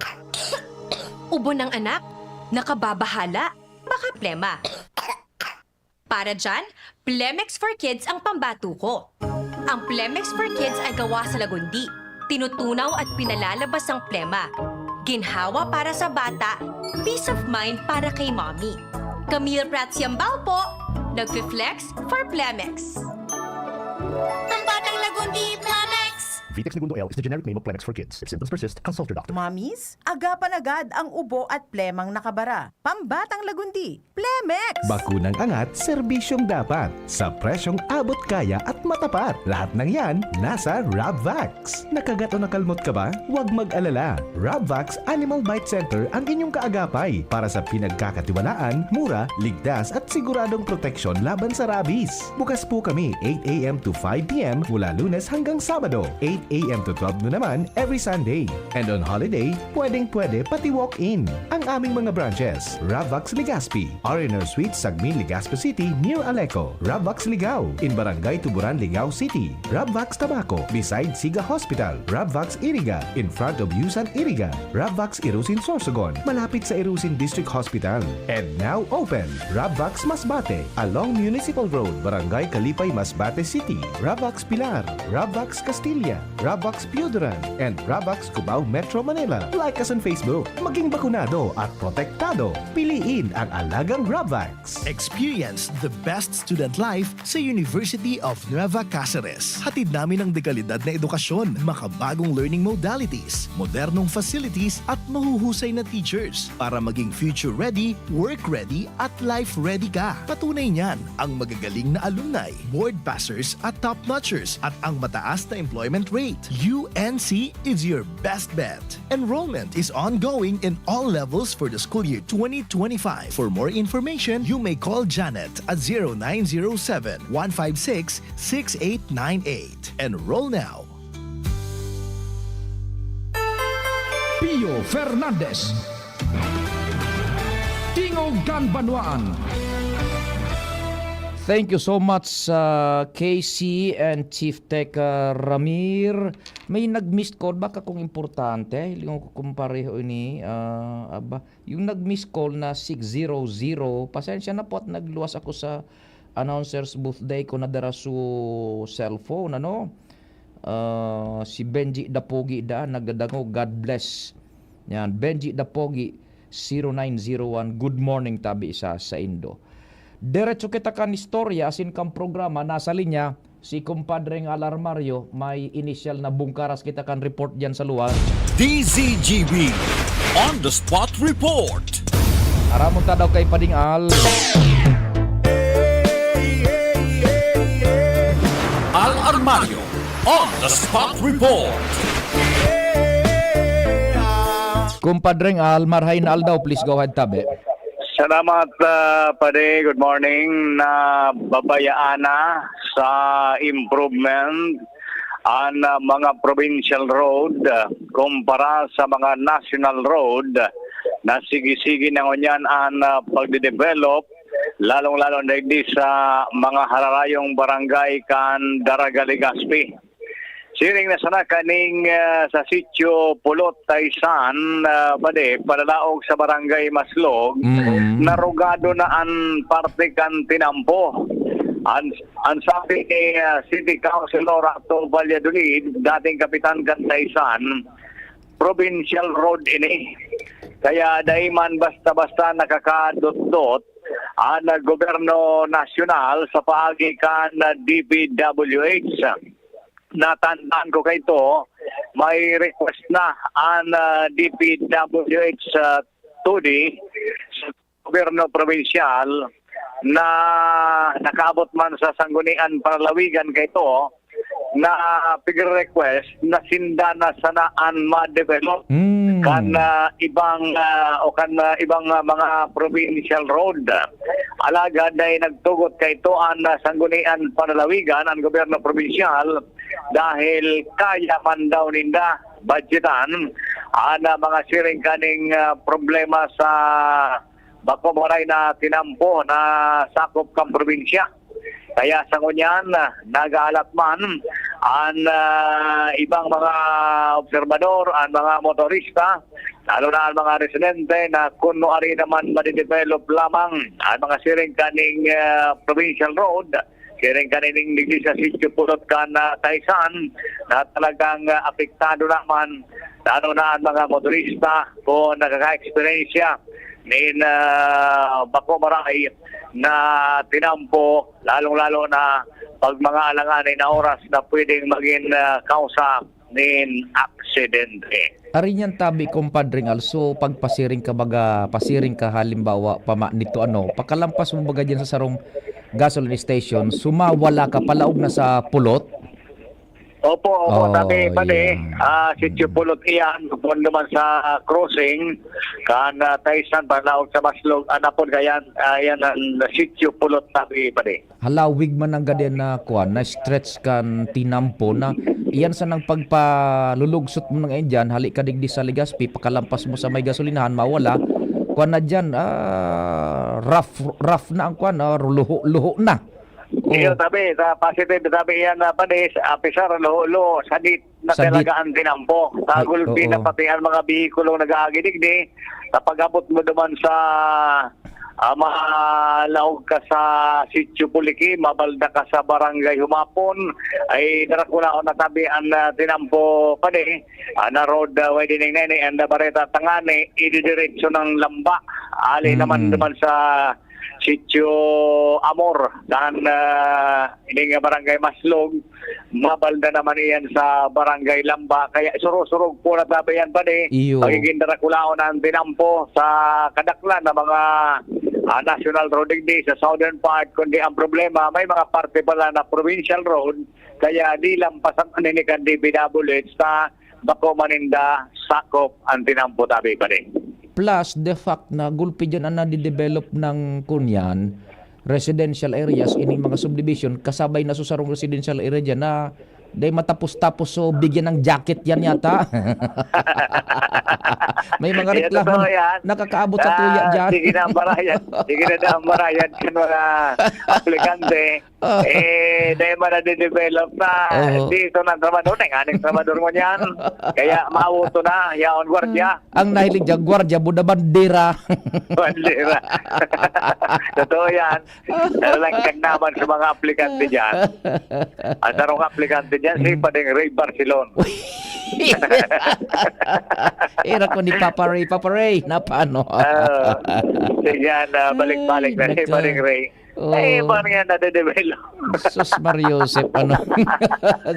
Ubo ng anak? Nakababahala? Baka plema. Para dyan, Plemex for Kids ang pambato ko. Ang Plemex for Kids ay gawa sa lagundi, tinutunaw at pinalalabas ang plema. Ginhawa para sa bata, peace of mind para kay mommy. Camille Prats Yambao po, nagfi-flex for Plemex. Pambatang Lagundi, Plemex! Vitex Negundo L is the generic name of Plemex for Kids. If symptoms persist, consult your doctor. Mommies, agapan agad ang ubo at plemang nakabara. Pambatang Lagundi, Plemex! Bakunang angat, serbisyong dapat. Sa presyong abot kaya at matapat. Lahat ng yan, nasa Rabvax. Nakagat o nakalmot ka ba? Huwag mag-alala. Rabvax Animal Bite Center ang inyong kaagapay para sa pinagkakatiwalaan, mura, ligtas at siguradong proteksyon laban sa rabies. Bukas po kami eight a m to five p m mula Lunes hanggang Sabado, eight a m to twelve noon naman every Sunday. And on holiday, pwedeng-pwede pati walk-in. Ang aming mga branches, Rabvax Legazpi, R and R Suite, Sagmin, Legazpi City, near Aleco. Rabvax Ligao, in Barangay Tuburan, Ligao City. Rabvax Tabaco, beside Siga Hospital. Rabvax Iriga, in front of Yusan Iriga. Rabvax Irusin Sorsogon, malapit sa Irusin District Hospital. And now open, Rabvax Masbate, along Municipal Road, Barangay Kalipay, Masbate City. Rabvax Pilar, Rabvax Castilla, Rabvax Pioduran, and Rabvax Cubao Metro Manila. Like us on Facebook. Maging bakunado at protektado. Piliin ang alagang Rabvax. Experience the best student life sa University of Nueva Cáceres. Hatid namin ang dekalidad na edukasyon, makabagong learning modalities, modernong facilities at mahuhusay na teachers para maging future-ready, work-ready at life-ready ka. Patunay niyan ang magagaling na alumni, board passers at top-notchers at ang mataas na employment rate. U N C is your best bet. Enrollment is ongoing in all levels for the school year twenty twenty-five. For more information, you may call Janet at zero nine zero seven, one five six, six eight nine eight. Enroll now. Pio Fernandez. Tingog kan Banwaan. Thank you so much, uh, K C and Chief Tech, uh, Ramir. May nag-missed call. Baka kung importante, hilingon ko kung pareho ini, ah, aba, yung nag-missed call na six zero zero, pasensya na po at nagluwas ako sa announcer's booth, dai ko nadara su cellphone, ano? Ah, si Benji Dapogi da, nagdadangog, God bless. Yan, Benji Dapogi, zero nine zero one, good morning, tabi sa saindo. Diretso kita kan istorya, asin kan programa, nasa linya, si Compadre Al Armario, may initial na bungkaras kita kan report diyan sa luwas. D Z G B on the spot report. Aramon ta daw kay Pading Al. Al Armario on the spot report. Compadre Al, marhay na aldaw, please go ahead, tabi. Salamat, ah, Padi. Good morning. Nababayaan na sa improvement an, ah, mga provincial road, ah, kumpara sa mga national road na sige-sige na ngunyan an, ah, pagde-develop, lalong-lalo na digdi sa mga hararayong barangay kan Daraga, Legazpi. Siring na sana kaning, ah, sa Sitio Pulot, Taysan, ah, Padi, palalaog sa Barangay Maslog, Mm. narugado na an parte kan tinampo. An, an sabi ni, ah, City Councilor Rato Valladolid, dating kapitan kan Taysan, provincial road ini. Kaya dai man basta-basta nakakadotdot an, ah, gobyerno nasyonal sa paagi kan, ah, D P W H. Natandaan ko kaito, may request na an, ah, D P W H, ah, two D sa gobyerno probinsyal na nakaabot man sa Sangguniang Panlalawigan kaito na pigre-request na sinda na sana an ma-develop Mm. kan, ah, ibang, ah, o kan, ah, ibang, ah, mga provincial road. Alagad dai nagtugot kaito an, ah, Sangguniang Panlalawigan, an gobyerno probinsyal, dahil kaya man daw ninda budgetan an, ah, mga siring kaning, ah, problema sa bako maray na tinampo na sakop kan probinsya. Kaya sa ngunyan, ah, nag-aalat man an, ah, ibang mga obserbador, an mga motorista, lalo na an mga residente, na kun nuari naman madidevelop lamang an mga siring kaning, ah, provincial road, siring kaning digdi sa Sitio Pulot kan, ah, Taysan, na talagang, ah, apektado naman, lalo na an mga motorista kung nakaka-eksperyensya nin, ah, bako maray na tinampo, lalong-lalo na pag mga alanganin na oras na pwedeng magin, ah, kausa nin aksidente. Ari niyan tabi, Compadre Al, so pagpasiring ka baga, pasiring ka halimbawa, pama nito ano, pakalampas mo baga diyan sa sarong gasoline station, sumawala ka, palaog na sa Pulot? Opo, opo, Oh, tabi, padi. Yan. Ah, Sitio Mm. Pulot iyan, pundo man sa crossing, kan, ah, Taysan, palaog sa Maslog, anapon kayan, ah, yan ang Sitio Pulot, tabi, padi. Halawig man ang gadian na kuan, na stretch kan tinampo na iyan sa nang pagpalulugsot mo ng Indian, hali ka digdi sa Legazpi, pakalampas mo sa may gasolinahan, mawala. Kuan na diyan, ah, rough, rough na ang kuan, ah, luho-luho na. Iyo, Oo. Tabi, sa positive, tabi yan na panis, apisar, luho-luho, sadit na Sadit. talaga ang tinampo. Ay, Kagulpi na oo. pati ang mga bihikulong nag-aagi digdi, sa pag-abot mo duman sa Ah, malaog ka sa Sitio Puliki, mabalda ka sa Barangay Humapon, ay darakulaon na tabi an, ah, tinampo pa di. Ah, na road, ah, way dining nene, and, ah, Bareta tangani, ididiretso ng Lamba. Ali naman Mm. naman sa Sitio Amor, dan, ah, ini nga Barangay Maslog, mabalda naman iyan sa Barangay Lamba. Kaya surog-surog po na tabi yan, padi. Iyo. Magiging darakulaon ang tinampo sa kadaklan ng mga, ah, National Road digdi sa southern part. Kundi ang problema, may mga parte pala na provincial road, kaya di lang pasaman ini kan D P W H ta bako maninda sakop ang tinampo tabi, padi. Plus, the fact na gulpi dyan ang nadidevelop ng kunyan, residential areas, ining mga subdivision, kasabay na sa sarong residential area dyan na dahil matapos-tapos, so bigyan ng jacket yan yata. May mga Yan, reklamo totoo na yan. Nakakaabot sa tuya Ah, dyan. Sige na ang barayan. Sige na daw ang barayan kan mga aplikante. Eh, dahil man nade-develop na, Oo. Di ito ng trabador, na nga ng trabador mo niyan. Kaya mauto na, yaon gwardiya. Ang nahiling dyan, gwardiya, buda bandera. Bandera. Totoo yan. Talagang kagnaman sa mga aplikante dyan. Ang sarong aplikante dyan, si Mm. Padeng Ray Barcelon. Ira ko ni Papa Ray. Papa Ray, na paano? Ah, sige yan, ah, balik-balik Ay, na si naka- Padeng Ray. Oh. Eh, paano yan nade-develop? Sus, Mario Joseph, ano?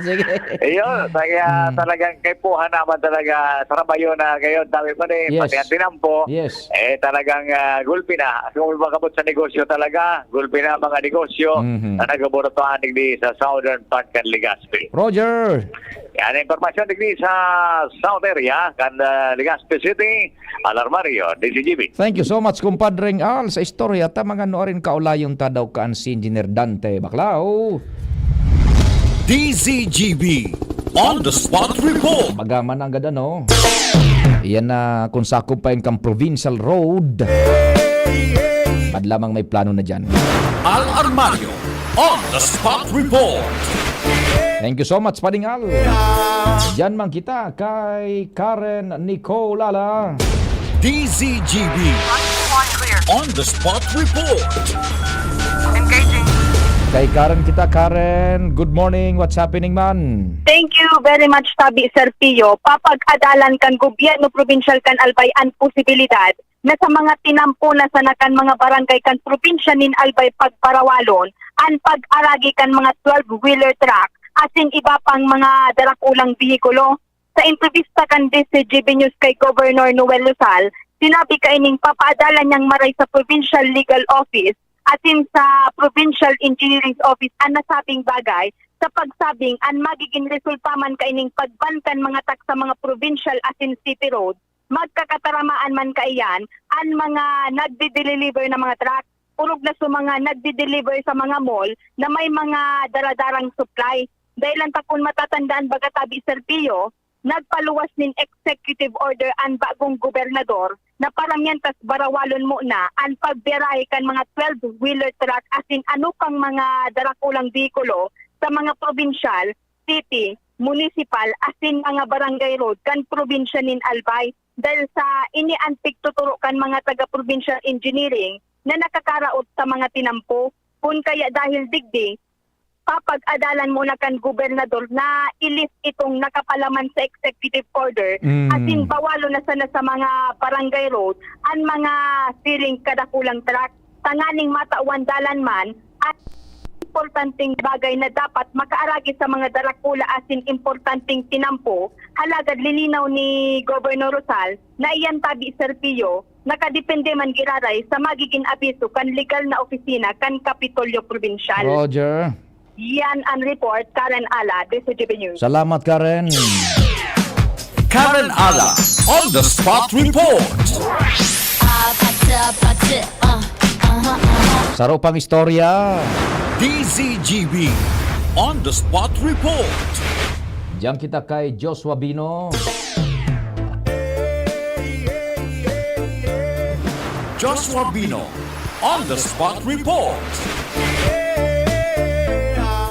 Sige. Ayun, kaya Mm. talagang kaipuhan naman talaga sa Rabayo na ngayon, dami pa rin, Yes. pati ang tinampo. Yes. Eh, talagang, ah, gulpi na. Kung makabot sa negosyo talaga, gulpi na ang mga negosyo Mhm. na nag-aborto aning di sa southern part kan Legazpi. Roger! Yan ang impormasyon digdi sa South Area, kan, ah, Legazpi City, Alarmario, D Z G B. Thank you so much, Kumpadreng Al, sa istorya ta mga nuarin kaulayon ta daw kaan si Engineer Dante Baclao. D Z G B on the spot report. Magaman ang gada, no? Iyan na kung sakop pa yung kang provincial road. Bad lamang may plano na dyan. Al Armario on the spot report. Thank you so much, Pading Al. Diyan man kita kay Karen Nicole Ala. D Z G B on the spot report. Engaging. Kay Karen kita, Karen. Good morning. What's happening, man? Thank you very much, Tabi Sir Pio. Papag-adalan kan gobyerno probinsyal kan Albay an posibilidad na sa mga tinampo na sana kan mga barangay kan probinsya nin Albay pagparawalon an pag-aragi kan mga twelve-wheeler truck asin iba pang mga darakulang behikulo. Sa entrevista kan D Z G B News kay Governor Noel Rosal, sinabi kaining papaadalan niyang maray sa Provincial Legal Office asin sa Provincial Engineering Office an nasabing bagay sa pagsabing an magiging resulta man kaining pag-ban kan mga truck sa mga provincial asin city road, magkakataramaan man kaiyan an mga nagdi-deliver na mga truck, orog na sa mga nagdi-deliver sa mga mall na may mga daradarang supply. Dahil lang ta kun matatandaan baga, Tabi Sir Pio, nagpaluwas nin executive order an bagong gobernador na para mientras barawalon muna an pagbiyarahe kan mga twelve-wheeler truck asin ano pang mga darakulang behikulo sa mga probinsyal, city, municipal asin mga barangay road kan probinsya nin Albay. Dahil sa ini an pigtuturo kan mga taga-provincial engineering na nakakaraot sa mga tinampo. Kun kaya dahil digdi, papag-adalan muna kan gobernador na i-lift itong nakapalaman sa executive order, Mm. asin bawalon na sana sa mga barangay road an mga siring kadakulang truck, tanganing matawan dalan man at importanteng bagay na dapat makaaragi sa mga darakula asin importanteng tinampo, halagad lininaw ni Governor Rosal na iyan tabi, Sir Pio, nakadepende man giraray sa magiging abiso kan legal na opisina kan Kapitolyo Probinsyal. Roger. Yan ang report, Karen Ala, D Z G B News. Salamat, Karen. Karen Ala, on the spot report. Saro pang istorya. D Z G B, on the spot report. Diyan kita kay Joshua Bino. Joshua Bino, on the spot report.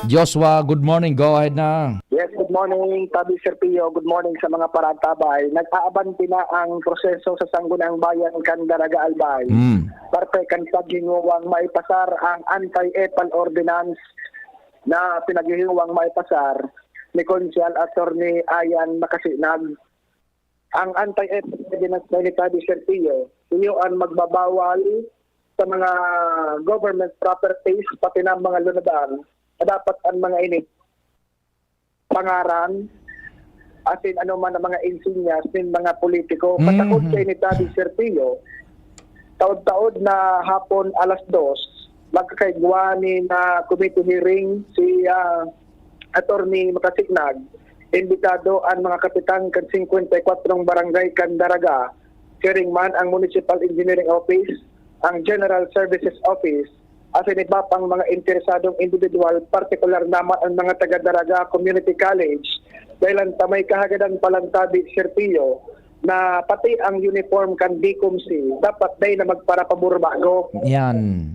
Joshua, good morning. Go ahead na. Yes, good Morning, Tabi Serpio. Good morning sa mga paratabay. Nag-aabanti na ang proseso sa Sangguniang Bayan kan Daraga, Albay. Mm. Parte kan paghingowang maipasar ang anti-epal ordinance na pinaghihingowang maipasar ni Konsehal Attorney Ayan Makasinag. Ang anti-epal ordinance na ni Tabi Serpio, iyo ang magbabawal sa mga government properties, pati na mga lunadan, na dapat ang mga ini pangaran, asin ano man ang mga insinyas nin mga politiko. Patakod Mhm. kay ni Tabi Serpio, taod-taod na hapon alas dos, magkakaigwa ni na committee hearing si ah, Attorney Makasinag. Imbitado ang mga kapitan kan singkwenta y kwatro barangay kan Daraga, siring man ang Municipal Engineering Office, ang General Services Office, asin iba pang mga interesadong individual, partikular naman ang mga taga Daraga Community College, dahil ang tamay kahagadan palantabi, Serpio, na pati ang uniform kan DCOMC dapat dai na magparapabor bago. Yan.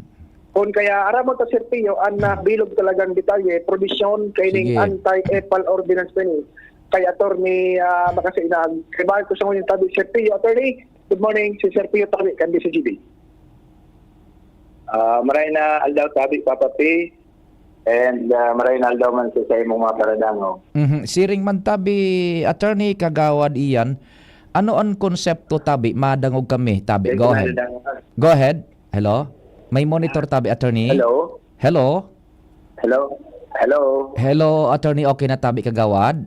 Kun kaya, aram mo ta, Serpio, ang nabilog talagang detalye, probisyon kaining Sige. anti-epal ordinance na ni kay Attorney ah, Makasinag. Kay bakit ko sa ngunyan tabi, Serpio, Attorney, good morning, si Serpio Tabi, kan D C G B. Ah, maray na aldaw, Tabi, Papa P, and ah, maray na aldaw man sa, sa imong mga paradangog. Mhm. Siring man tabi, Attorney Kagawad Ian, ano ang konsepto tabi? Madangog kami, tabi. Go ahead. Paradangog. Go ahead. Hello? May monitor tabi, Attorney? Hello? Hello? Hello? Hello? Hello, Attorney. Okay na tabi, Kagawad?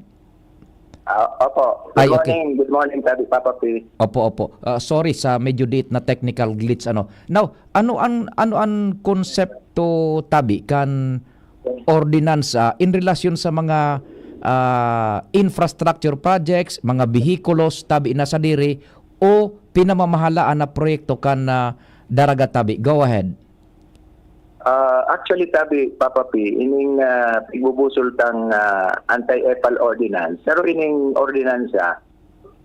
Ah, opo. Good Ay, okay. morning. Good morning, Tabi, Papa P. Opo, opo. Ah, sorry sa medyo diit na technical glitch, ano. Now, ano ang, ano ang konsepto tabi kan ordinansa in relasyon sa mga ah, infrastructure projects, mga behikulos tabi na sadiri o pinamamahalaan na proyekto kan ah, Daraga tabi? Go ahead. Ah, actually, Tabi, Papa P, ining ah, igbubusol tang ah, anti-epal ordinance. Pero ining ordinansa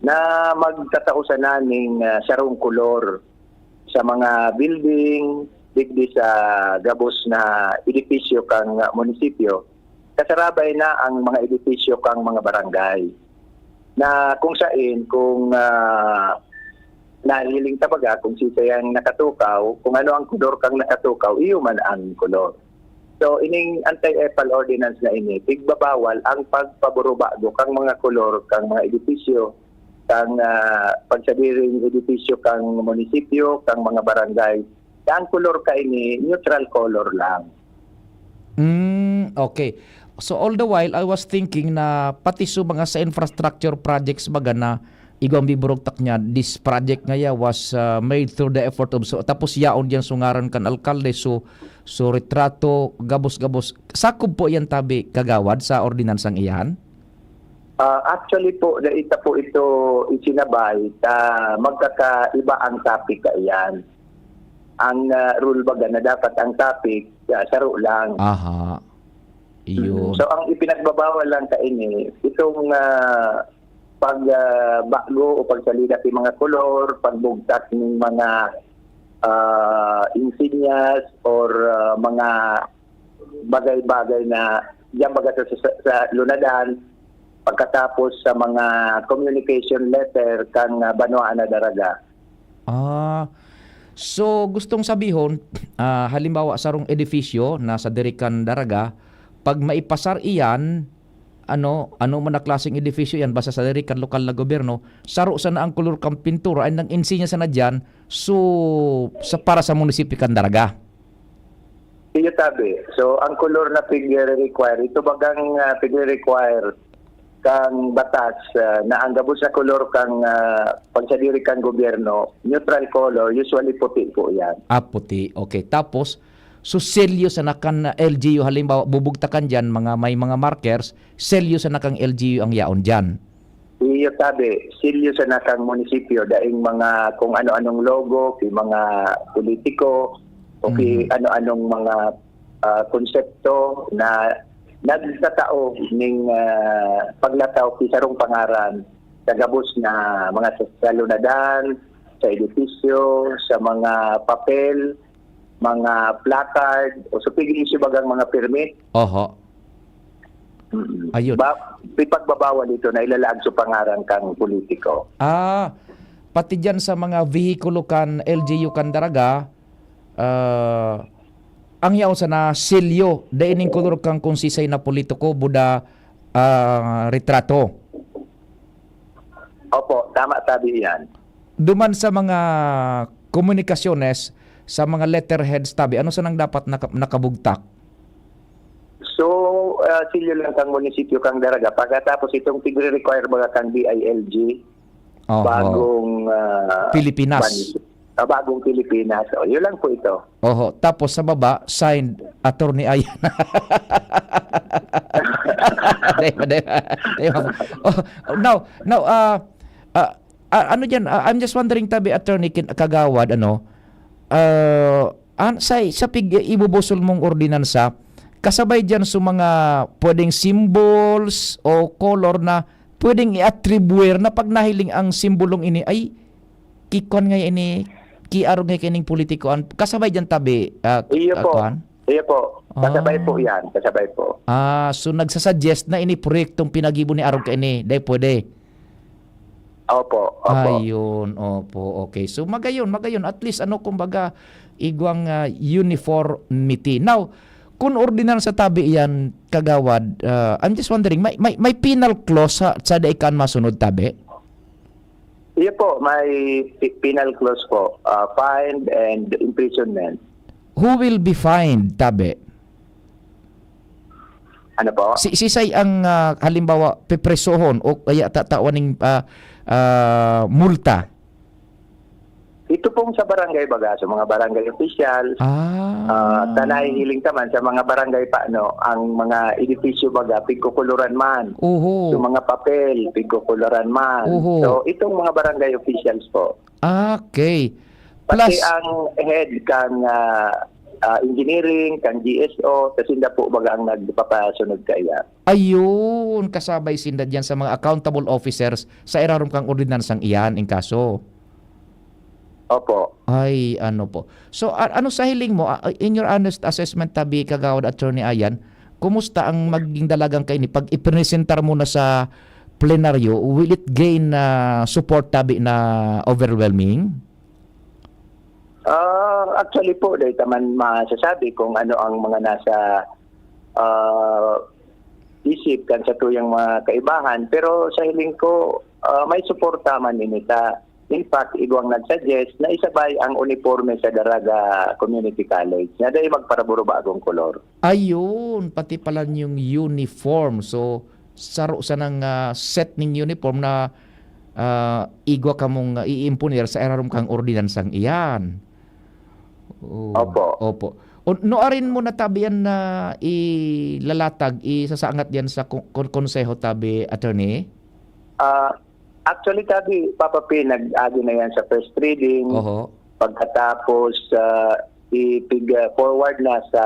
na magtatao sana ning ah, sarong kolor sa mga building digdi sa gabos na edipisyo kang ah, munisipyo. Kasarabay na ang mga edipisyo kang mga barangay. Na kung sain, kung ah, nahiling ta baga kung sisay ang nakatukaw, kung ano ang kolor kang nakatukaw, iyo man ang kolor. So, ining anti-epal ordinance na ini, pigbabawal ang pagpaburubago kang mga kolor kang mga edipisyo, kang ah, pagsadiring edipisyo kang munisipyo, kang mga barangay. Na ang kolor kaini, neutral color lang. Mm, okay. So all the while, I was thinking na pati so mga sa infrastructure projects baga na igwang biburugtak niya, this project ngaya was uh, made through the effort of so, tapos yaon diyan so ngaran kan alkalde, so so retrato, gabos-gabos. Sakop po yan tabi, Kagawad, sa ordinansang iyan? Ah, actually po, dai ta po ito isinabay ta magkakaiba ang topic kaiyan. Ang ah, rule baga na dapat ang topic ah, saro lang. Aha. Iyon. So ang ipinagbabawal lang kaini, itong ah, pag ah, bago o pagsalida sa mga kolor, pagbugtak ng mga ah, insignias or ah, mga bagay-bagay na diyan baga sa, sa, sa lunadan pagkatapos sa mga communication letter kang ah, Banwaan na Daraga. Ah, so gustong sabihon, ah, halimbawa sarong edifisyo na sa diri kan Daraga, pag maipasar iyan, ano, ano man na klaseng edifisyo yan, basta sa diri kan lokal na gobyerno, saro sana ang kolor kan pintura, and ang insinya sana diyan, so sa para sa munisipyo kan Daraga. Iyo tabi. So ang kolor na pig-require, ito bagang uh, pig-require kang batas uh, na ang gabos na kolor kang uh, pagsadiri kang gobyerno, neutral color, usually puti po yan. Ah, puti. Okay. Tapos, so selyo sana kan L G U, halimbawa, bubugtakan dyan, mga, may mga markers, selyo sana kang L G U ang yaon dyan. Iyo tabi, selyo sana kang munisipyo, daing mga kung ano-anong logo, ki mga politiko, o ki Mhm. ano-anong mga ah, konsepto na nagtatao ning ah, paglataw ki sarong pangaran sa gabos na mga sa- sa lunadan, sa edipisyo, sa mga papel, mga placard, o sa pig-issue bagang mga permit. Oho. Mm-mm. Ayun. Ba, ipagbabawal ito na ilalaag sa pangaran kang politiko. Ah, pati dyan sa mga vehikulo kan L G U kan Daraga, ah, ang yaon sana selyo, dai ning kolor kan kung sisay na politiko, buda, ah, retrato. Opo, tama tabi iyan. Duman sa mga komunikasyones, sa mga letterheads tabi, ano sanang dapat naka-, nakabugtak? So, ah, selyo lang kang munisipyo kang Daraga. Pagkatapos itong tigre-require baga kang D I L G, Oho. bagong, ah, Pilipinas. ban-, ah, bagong Pilipinas. O, yun lang po ito. Oho. Tapos sa baba, signed, Attorney Ayan. Di ba, di ba? Di ba? Oh, now, now, ah, ah, ah, ano dyan? Ah, I'm just wondering, tabi, Attorney Kin-, Kagawad, ano, ah, an-, sa, sa pig-, ibubusol mong ordinansa, kasabay dyan sa mga pwedeng symbols o color na pwedeng i-attribute na pag nahiling ang simbolong ini, ay, kikwan nga ini, kiarog nga kining politiko, an-, kasabay dyan tabi, ah, Iyo ah, po. kwan? Iyo po. Kasabay po Ah. yan. Kasabay po. Ah, so nagsasuggest na ini proyektong pinagibo ni arog kaini. Dai pwede. Opo, opo. Ayun, opo. Okay. So, magayon, magayon. At least, ano, kumbaga, igwang, ah, uniformity. Now, kung ordinansa tabi yan, Kagawad, ah, I'm just wondering, may, may, may penal clause sa, sa dai kan masunod tabi? Iyo po, may pi-, penal clause po. Ah, fine and imprisonment. Who will be fined, tabi? Ano po? Si, sisay ang, ah, halimbawa, pipresohon o kaya tatawan ning, ah, ah, multa? Ito pong sa barangay baga, sa mga barangay officials, Ah. ah, ta nahihiling ka man sa mga barangay pa, ano, ang mga edipisyo baga, pigkukuluran man. Oho. Yung mga papel, pigkukuluran man. Oho. So, itong mga barangay officials po. Okay. Pati Plus ang head kan, ah, ah, engineering, kan G S O, ta sinda po baga ang nagpapasunod kaiyan. Ayun, kasabay sinda diyan sa mga accountable officers sa irarom kang ordinansang iyan, in kaso. Opo. Ay, ano po. So, a-, ano sa hiling mo, ah, in your honest assessment, tabi, Kagawad Attorney Ayan, kumusta ang magiging dalagang kaini? Pag ipresentar mo na sa plenaryo, will it gain, ah, support, tabi, na overwhelming? Ah, actually po, dai ta man masasabi kung ano ang mga nasa, ah, isip kan satuyang mga kaibahan. Pero sa hiling ko, ah, may suporta man ini ta. In fact, igwang nag-suggest na isabay ang uniporme sa Daraga Community College na dai magparaburo bagong kolor. Ayun, pati pala yung uniform. So, saro sanang, ah, set ning uniform na, ah, igwa kamong, ah, iimponer sa irarom kang ordinansang iyan. Oo. Opo. Opo. O, nuarin mo na tabi yan na ilalatag, isasangat yan sa kon-, kon-, konseho tabi, attorney? Ah, actually, tabi, Papa P, nag-agi na yan sa first reading. Oho. Pagkatapos, ah, ipig-, ah, forward na sa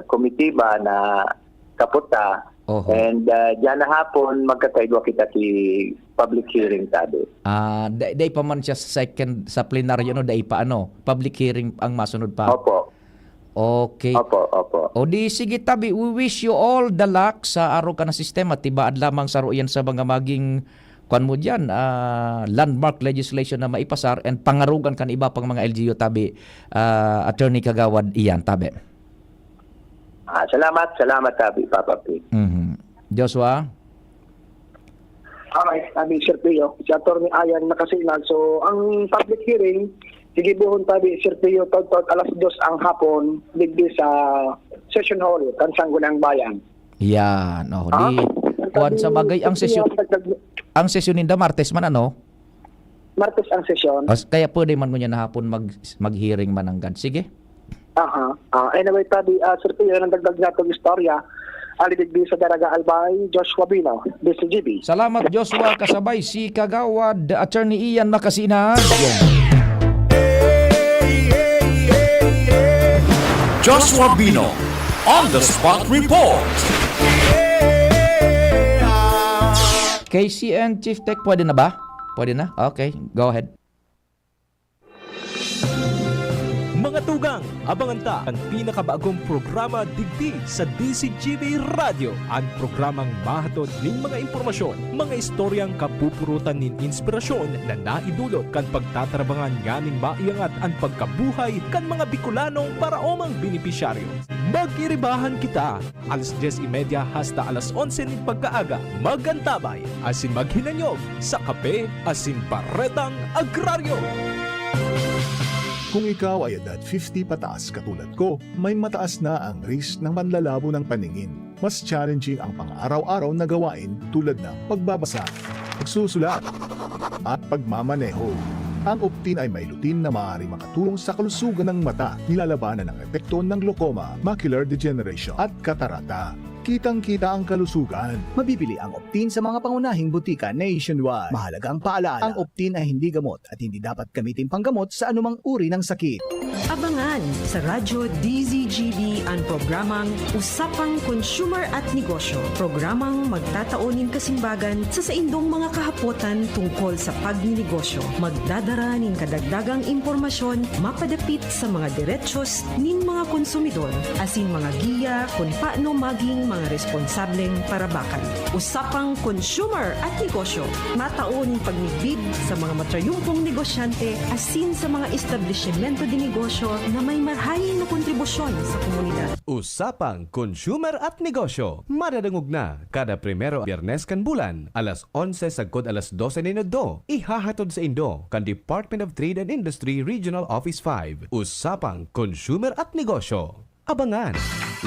komitiba na kaputa. Oho. And, ah, diyan na hapon, magkakaigwa kita ki public hearing, tabi. Ah, da-, dai pa man siya sa second, sa plenaryo, no? Dai pa, ano? Public hearing ang masunod pa? Opo. Okay. Opo, opo. O di, sige, tabi, we wish you all the luck sa arog ka na sistema. Tibaad lamang saro yan sa mga maging, kwan mo diyan, ah, landmark legislation na maipasar and pangarugan kan iba pang mga L G U, tabi, ah, Attorney Kagawad iyan, tabi. Ah, salamat, salamat, tabi, Papa P. Mhm. Joshua? Alright, tabi, Sir Pio. Si Attorney Ayan Nakasinag. So, ang public hearing, gigibohon, tabi, Sir Pio, taud-taud alas dos ang hapon, digdi sa Session Hall, kan Sangguniang Bayan. Yan, oh, Ah, di, kuwan sa bagay, ang Sir Pio, sesyon, nagdag- ang sesyon ninda Martes man, ano? Martes ang sesyon. As-, kaya pwede man ngunyan na hapon mag-, mag-hearing man nanggad. Sige. Aha. Ah, anyway, tabi, ah, Sir Pio, ang dagdag natong istorya, ali digdi sa Daraga Albay, Joshua Bino, D C G B. Salamat, Joshua, kasabay si Kagawad Attorney Ian Makasinag. Joshua Bino, on the spot report. K C N Chief Tech, pwede na ba? Pwede na? Okay, go ahead. Mga tugang, abangan ta an pinakabagong programa digdi sa D Z G B Radyo, an programang mahatod nin mga impormasyon, mga istoryang kapupurutan nin inspirasyon na naidulot kan pagtatrabangan nganing maiangat an pagkabuhay kan mga Bicolanong paraomang benepisyaryo. Magiribahan kita! Alas dyes y media hasta alas onse nin pagkaaga, mag-antabay asin maghinanyog sa Kape asin Baretang Agraryo. Kung ikaw ay edad fifty pataas katulad ko, may mataas na ang risk ng panlalabo ng paningin. Mas challenging ang pang-araw-araw na gawain tulad ng pagbabasa, pagsusulat, at pagmamaneho. Ang Optin ay may lutein na maaaring makatulong sa kalusugan ng mata, nilalabanan ang epekto ng glaucoma, macular degeneration, at katarata. Kitang-kita ang kalusugan. Mabibili ang Optin sa mga pangunahing butika nationwide. Mahalagang paalala, ang Optin ay hindi gamot at hindi dapat gamitin panggamot sa anumang uri ng sakit. Abangan sa Radyo D Z G B an programang Usapang Consumer at Negosyo, programang magtatao nin kasimbagan sa saindong mga kahapotan tungkol sa pagninegosyo. Magdadara nin kadagdagang impormasyon mapadapit sa mga derechos nin mga konsumidor asin mga giya kun paano maging mga responsableng parabakan. Usapang Consumer at Negosyo, matao nin pagmidbid sa mga matrayumpong negosyante asin sa mga establisimento de negosyo na may marhaing na kontribusyon sa komunidad. Usapang Consumer at Negosyo, madadangog na kada primero Biyernes kan bulan, alas onse sagkod alas dose nin udto. Ihahatod saindo kan Department of Trade and Industry Regional Office five. Usapang Consumer at Negosyo. Abangan!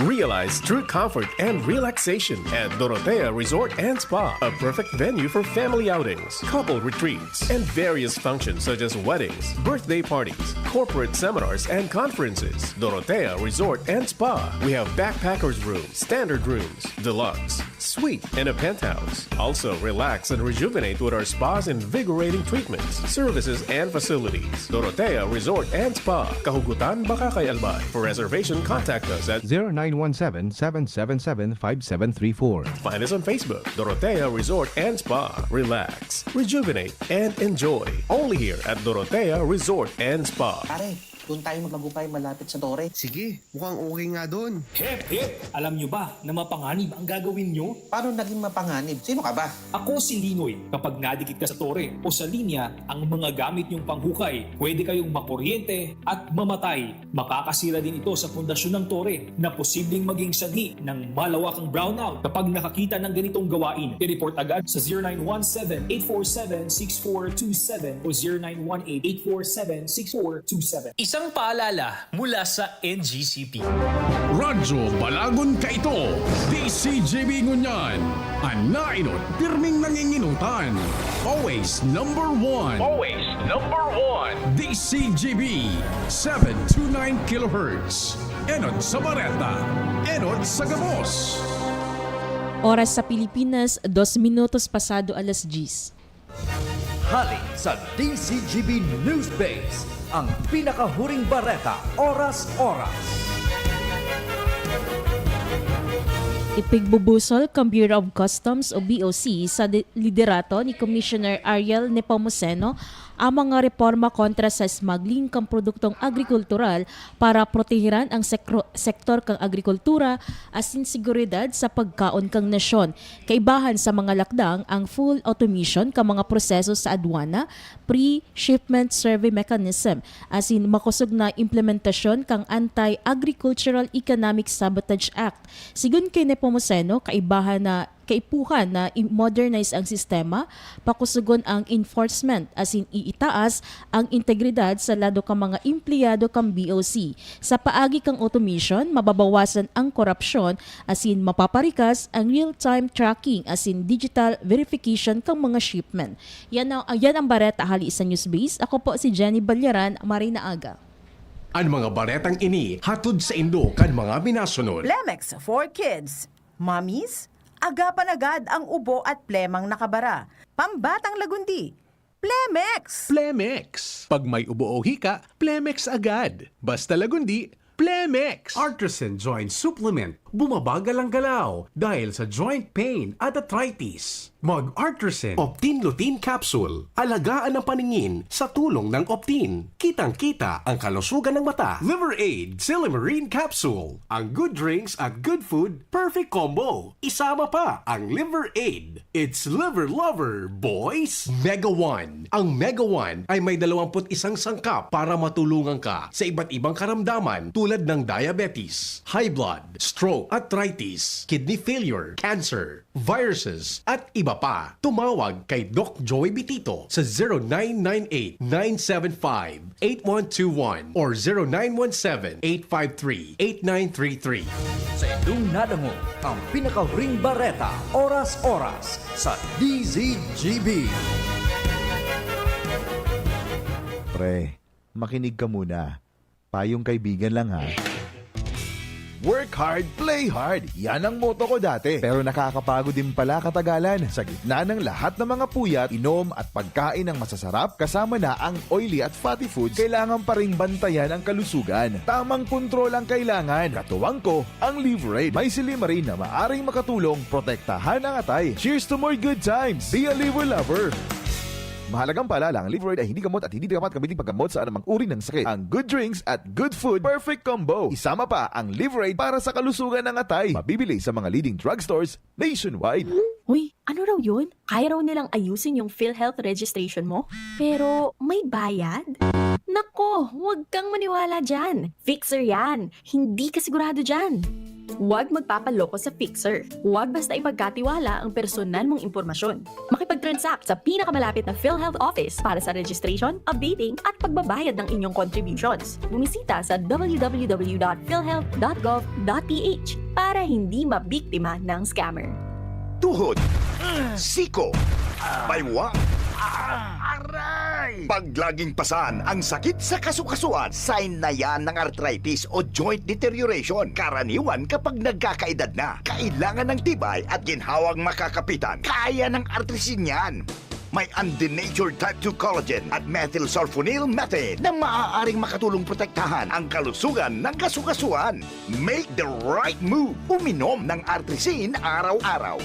Realize true comfort and relaxation at Dorotea Resort and Spa, a perfect venue for family outings, couple retreats, and various functions such as weddings, birthday parties, corporate seminars, and conferences. Dorotea Resort and Spa. We have backpackers room, standard rooms, deluxe, suite, and a penthouse. Also, relax and rejuvenate with our spa's invigorating treatments, services, and facilities. Dorotea Resort and Spa, Kahugutan, Bacacay, Albay. For reservation, contact us at zero nine one seven, seven seven seven, five seven three four. Find us on Facebook, Dorotea Resort and Spa. Relax, rejuvenate, and enjoy. Only here at Dorotea Resort and Spa. Pare, doon tayo magmagupay malapit sa Tore. Sige, mukhang okay nga doon. Hep, hep! Alam nyo ba na mapanganib ang gagawin nyo? Paano naging mapanganib? Sino ka ba? Ako si Linoy. Kapag nadikit ka sa tore o sa linya, ang mga gamit nyong panghukay, pwede kayong makuryente at mamatay. Makakasira din ito sa pundasyon ng tore na posibleng maging sanhi ng malawakang brownout. Kapag nakakita ng ganitong gawain, i-report agad sa zero nine one seven, eight four seven, six four two seven o zero nine one eight, eight four seven, six four two seven. Isang paalala mula sa N G C P. Radyo Balagon kaito, D C G B ngunyan. An naenot, pirming nanginginutan. Always number one. Always number one. D C G B, seven two nine kilohertz. Enot sa bareta, enot sa gabos. Oras sa Pilipinas, dos minutos pasado alas diyes. Hali sa D C G B News Base, ang pinakahuring bareta, oras-oras. Ipigbubusol kan Bureau of Customs o B O C sa de-, liderato ni Commissioner Ariel Nepomuceno ang mga reporma kontra sa smuggling kan produktong agrikultural para protehiran ang sekro-, sektor kan agrikultura asin seguridad sa pagkaon kan nasyon. Kaibahan sa mga lakdang ang full automation kan mga proseso sa adwana, pre-shipment survey mechanism, asin makosog na implementasyon kan Anti-Agricultural Economic Sabotage Act. Sigon ki Nepomuceno, kaibahan na, kaipuhan na i-modernize ang sistema, pakosogon ang enforcement, asin iitaas ang integridad sa lado kan mga empleyado kan B O C. Sa paagi kan automation, mababawasan ang korapsyon, asin mapaparikas ang real-time tracking asin digital verification kan mga shipment. Yan ang, yan ang bareta hali sa Newsbase. Ako po si Jenny Balyaran, maray na aga. An mga baretang ini hatod saindo kan mga minasunod. Plemex for Kids. Mommies, agapan agad ang ubo at plemang nakabara. Pambatang lagundi, Plemex! Plemex. Pag may ubo o hika, Plemex agad. Basta lagundi, Plemex! Artisan Joint Supplement. Bumabagal ang galaw dahil sa joint pain at arthritis. Mag-Artisan. Optin Lutein Capsule. Alagaan ang paningin sa tulong ng Optin. Kitang-kita ang kalusugan ng mata. Liver Aid Silymarin Capsule. Ang good drinks at good food, perfect combo. Isama pa ang Liver Aid. It's Liver Lover, boys! Mega One. Ang Mega One ay may dalawampu't isang sangkap para matulungan ka sa iba't ibang karamdaman tulad ng diabetes, high blood, stroke, arthritis, kidney failure, cancer, viruses, at iba pa. Tumawag kay Doc Joey Bitito sa zero nine nine eight, nine seven five, eight one two one or zero nine one seven, eight five three, eight nine three three. Sa indong nadangog ang pinakahuring bareta, oras-oras sa D Z G B. Pre, makinig ka muna. Payong kaibigan lang, ha. Work hard, play hard. Yan ang motto ko dati. Pero nakakapagod din pala katagalan. Sa gitna ng lahat ng mga puyat, inom at pagkain ng masasarap, kasama na ang oily at fatty foods, kailangan pa ring bantayan ang kalusugan. Tamang kontrol ang kailangan. Katuwang ko, ang Liverade. May silymarin na maaring makatulong protektahan ang atay. Cheers to more good times! Be a Liver Lover! Mahalagang paalala, ang Liverade ay hindi gamot at hindi dapat gamitin paggamot sa anumang uri ng sakit. Ang good drinks at good food, perfect combo. Isama pa ang Liverade para sa kalusugan ng atay. Mabibili sa mga leading drugstores nationwide. Uy, ano raw yun? Kaya raw nilang ayusin yung PhilHealth registration mo? Pero may bayad? Nako, huwag kang maniwala dyan. Fixer yan. Hindi ka sigurado dyan. Huwag magpapaloko sa Fixer. Huwag basta ipagkatiwala ang personal mong impormasyon. Makipag-transact sa pinakamalapit na PhilHealth office para sa registration, updating, at pagbabayad ng inyong contributions. Bumisita sa w w w dot philhealth dot gov dot p h para hindi mabiktima ng scammer. Tuhod, siko, baywang, aray! Pag laging pasan ang sakit sa kasukasuan, sign na yan ng arthritis o joint deterioration. Karaniwan kapag nagkakaedad na, kailangan ng tibay at ginhawang makakapitan. Kaya ng Artrisin yan. May undenatured type two collagen at methylsulfonyl methane na maaaring makatulong protektahan ang kalusugan ng kasukasuan. Make the right move. Uminom ng Artrisin araw-araw.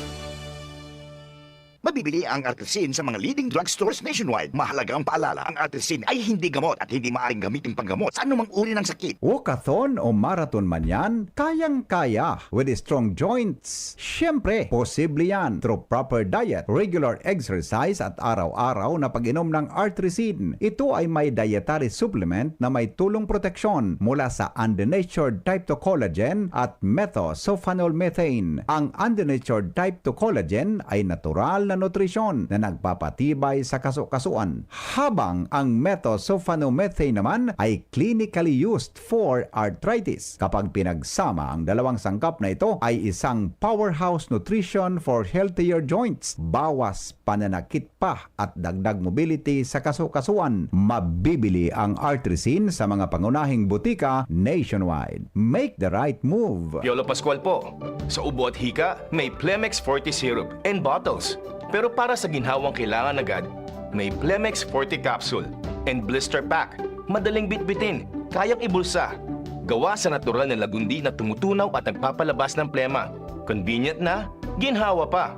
Mabibili ang Artrisin sa mga leading drugstores nationwide. Mahalagang paalala, ang Artrisin ay hindi gamot at hindi maaaring gamitin panggamot sa anumang uri ng sakit. Walkathon o marathon man yan, kayang-kaya with strong joints. Siyempre, posible yan through proper diet, regular exercise at araw-araw na pag-inom ng Artrisin. Ito ay may dietary supplement na may tulong proteksyon mula sa undenatured type two collagen at methylsulfonyl methane. Ang undenatured type two collagen ay natural na nutrisyon na nagpapatibay sa kasukasuan, habang ang methylsulfonyl methane naman ay clinically used for arthritis. Kapag pinagsama, ang dalawang sangkap na ito ay isang powerhouse nutrition for healthier joints. Bawas pananakit pa at dagdag mobility sa kasukasuan. Mabibili ang Artrisin sa mga pangunahing butika nationwide. Make the right move! Piolo Pascual po. Sa ubo at hika, may Plemex Forte Syrup and bottles. Pero para sa ginhawang kailangan agad, may Plemex Forte Capsule and Blister Pack. Madaling bitbitin, kayang ibulsa. Gawa sa natural na lagundi na tumutunaw at nagpapalabas ng plema. Convenient na, ginhawa pa.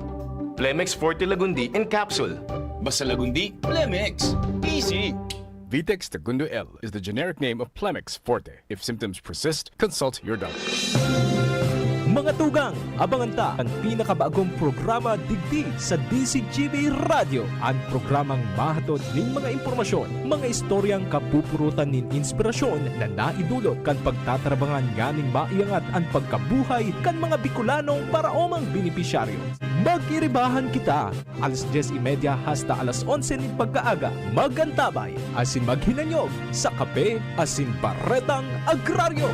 Plemex Forte Lagundi in Capsule. Basta Lagundi, Plemex. Easy! Vitex Tagundo L is the generic name of Plemex Forte. If symptoms persist, consult your doctor. Mga tugang, abangan ta an pinakabagong programa digdi sa D Z G B Radyo, an programang mahatod nin mga impormasyon, mga istoryang kapupurutan nin inspirasyon na naidulot kan pagtatrabangan nganing maiangat an pagkabuhay kan mga Bicolanong paraomang benepisyaryo. Mag-iribahan kita! Alas dyes y media hasta alas onse nin pagkaaga, mag-antabay asin maghinanyog sa Kape asin Baretang Agraryo.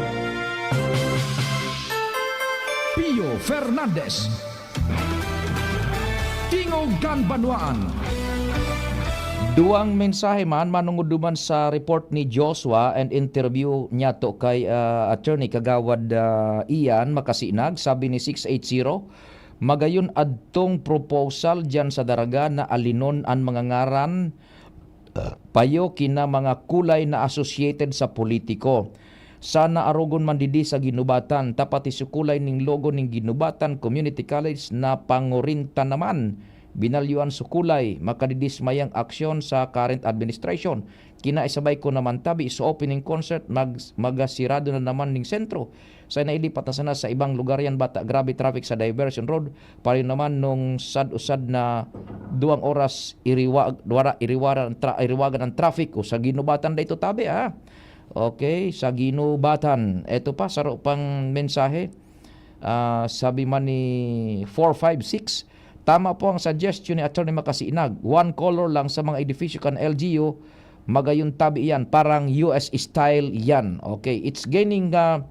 Pio Fernandez, Tingog kan Banwaan. Duwang mensahe man manungod duman sa report ni Joshua and interview niya to kay, ah, Attorney Kagawad, ah, Ian Makasinag, sabi ni six eight zero, Magayon adtong proposal diyan sa Daraga na alinon an mga ngaran, uh, payo kina mga kulay na associated sa politiko. Sana arogon man didi sa Ginubatan, ta pati sukulay ning logo ning Ginubatan Community College na pangurinta naman. Binalyuan sukulay, makadidismayang aksyon sa current administration. Kinaisabay ko naman tabi, sa opening concert, mag-, magasirado na naman ning sentro. Sa nailipat na sana sa ibang lugar yan, bata, grabe traffic sa diversion road. Pareho naman nung sad-usad na duwang oras, iriwa-, wara-, iriwara ang tra-, iriwagan ang traffic. O, sa Ginubatan da ito tabi, ah. Okay, sa Ginubatan. Eto pa, saro pang mensahe. Ah, sabi man ni four five six, "Tama po ang suggestion ni Attorney Makasinag. One color lang sa mga edifisyo kan L G U, magayon tabi iyan. Parang U S style yan." Okay, it's gaining, ah,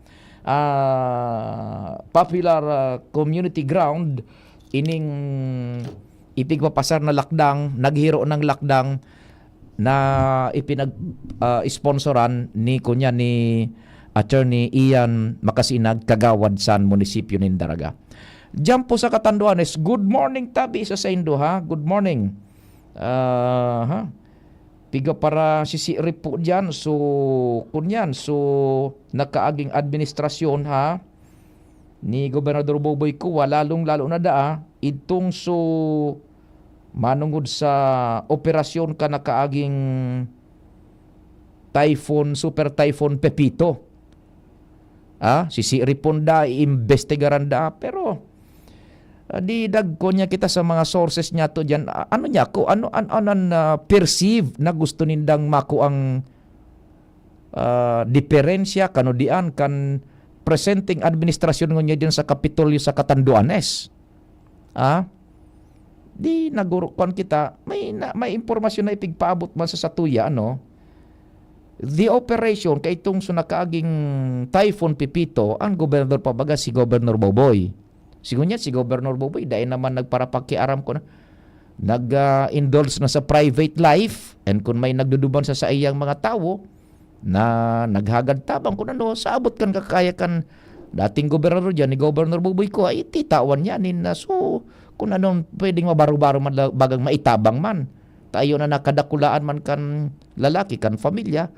ah, popular, ah, community ground ining ipigpapasar na lakdang, naghiro ng lakdang na ipinag, ah, sponsoran ni, kunya, ni Attorney Ian Makasinag, kagawad san munisipyo nin Daraga. Diyan po sa Catanduanes, good morning tabi sa saindo, ha? Good morning. Ah, ha? Piga para si Sirip po diyan. So, kunyan, so, nakaaging administrasyon, ha? Ni Gobernador Boboy Cua, lalong-lalo na daa, idtong so manungod sa operasyon kan nakaaging Typhoon, Super Typhoon Pepito. Ah, si Sirip po da, iimbestigaran da, pero, ah, di dagko niya kita sa mga sources niya to diyan. Ah, ano niya ko, ano, an-, ano an, ah, perceive na gusto nindang makuang, ah, diferensya, kano diyan, kan presenteng administrasyon ngunyan diyan sa Kapitolyo sa Catanduanes? Ah? Di naguro-, kwan kita, may na, may impormasyon na ipigpaabot man sa satuya, ano? The operation, kaitong so nakaaging Typhoon Pepito, ang gobernador pa baga si Governor Boboy. Si ngunyan, si Governor Boboy, dai naman nagparapakiaram ko na. Nag, ah, indulge na sa private life, and kung may nagduduman sa saiyang mga tawo, na naghagad tabang kun ano, sa abot kan kakaya kan dating gobernador diyan, ni Governor Boboy Cua, ay titawan niya nin na. So, kun anong pwedeng mabaro-baro man la-, bagang maitabang man. Tayo na nakadakulaan man kan lalaki, kan pamilya,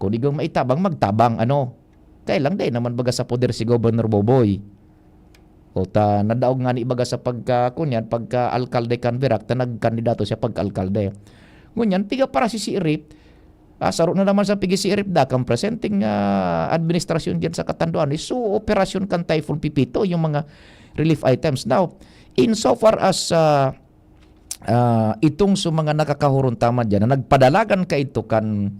kun igong maitabang, magtabang, ano. Kaya lang, dai naman baga sa poder si Governor Boboy. O ta, nadaog ngani baga sa pagka, kunyan, pagka-alkalde kan Virac, ta nagkandidato siya pagka-alkalde. Ngunyan, piga para si Sirip, ah, saro na naman sa pigi Sirip da, kan presenteng, ah, administrasyon diyan sa Catanduanes. So, operasyon kan Typhoon Pepito, yung mga relief items. Now, insofar as, ah, ah, itong sa mga nakakahuruntaman diyan na nagpadalagan kaidto kan,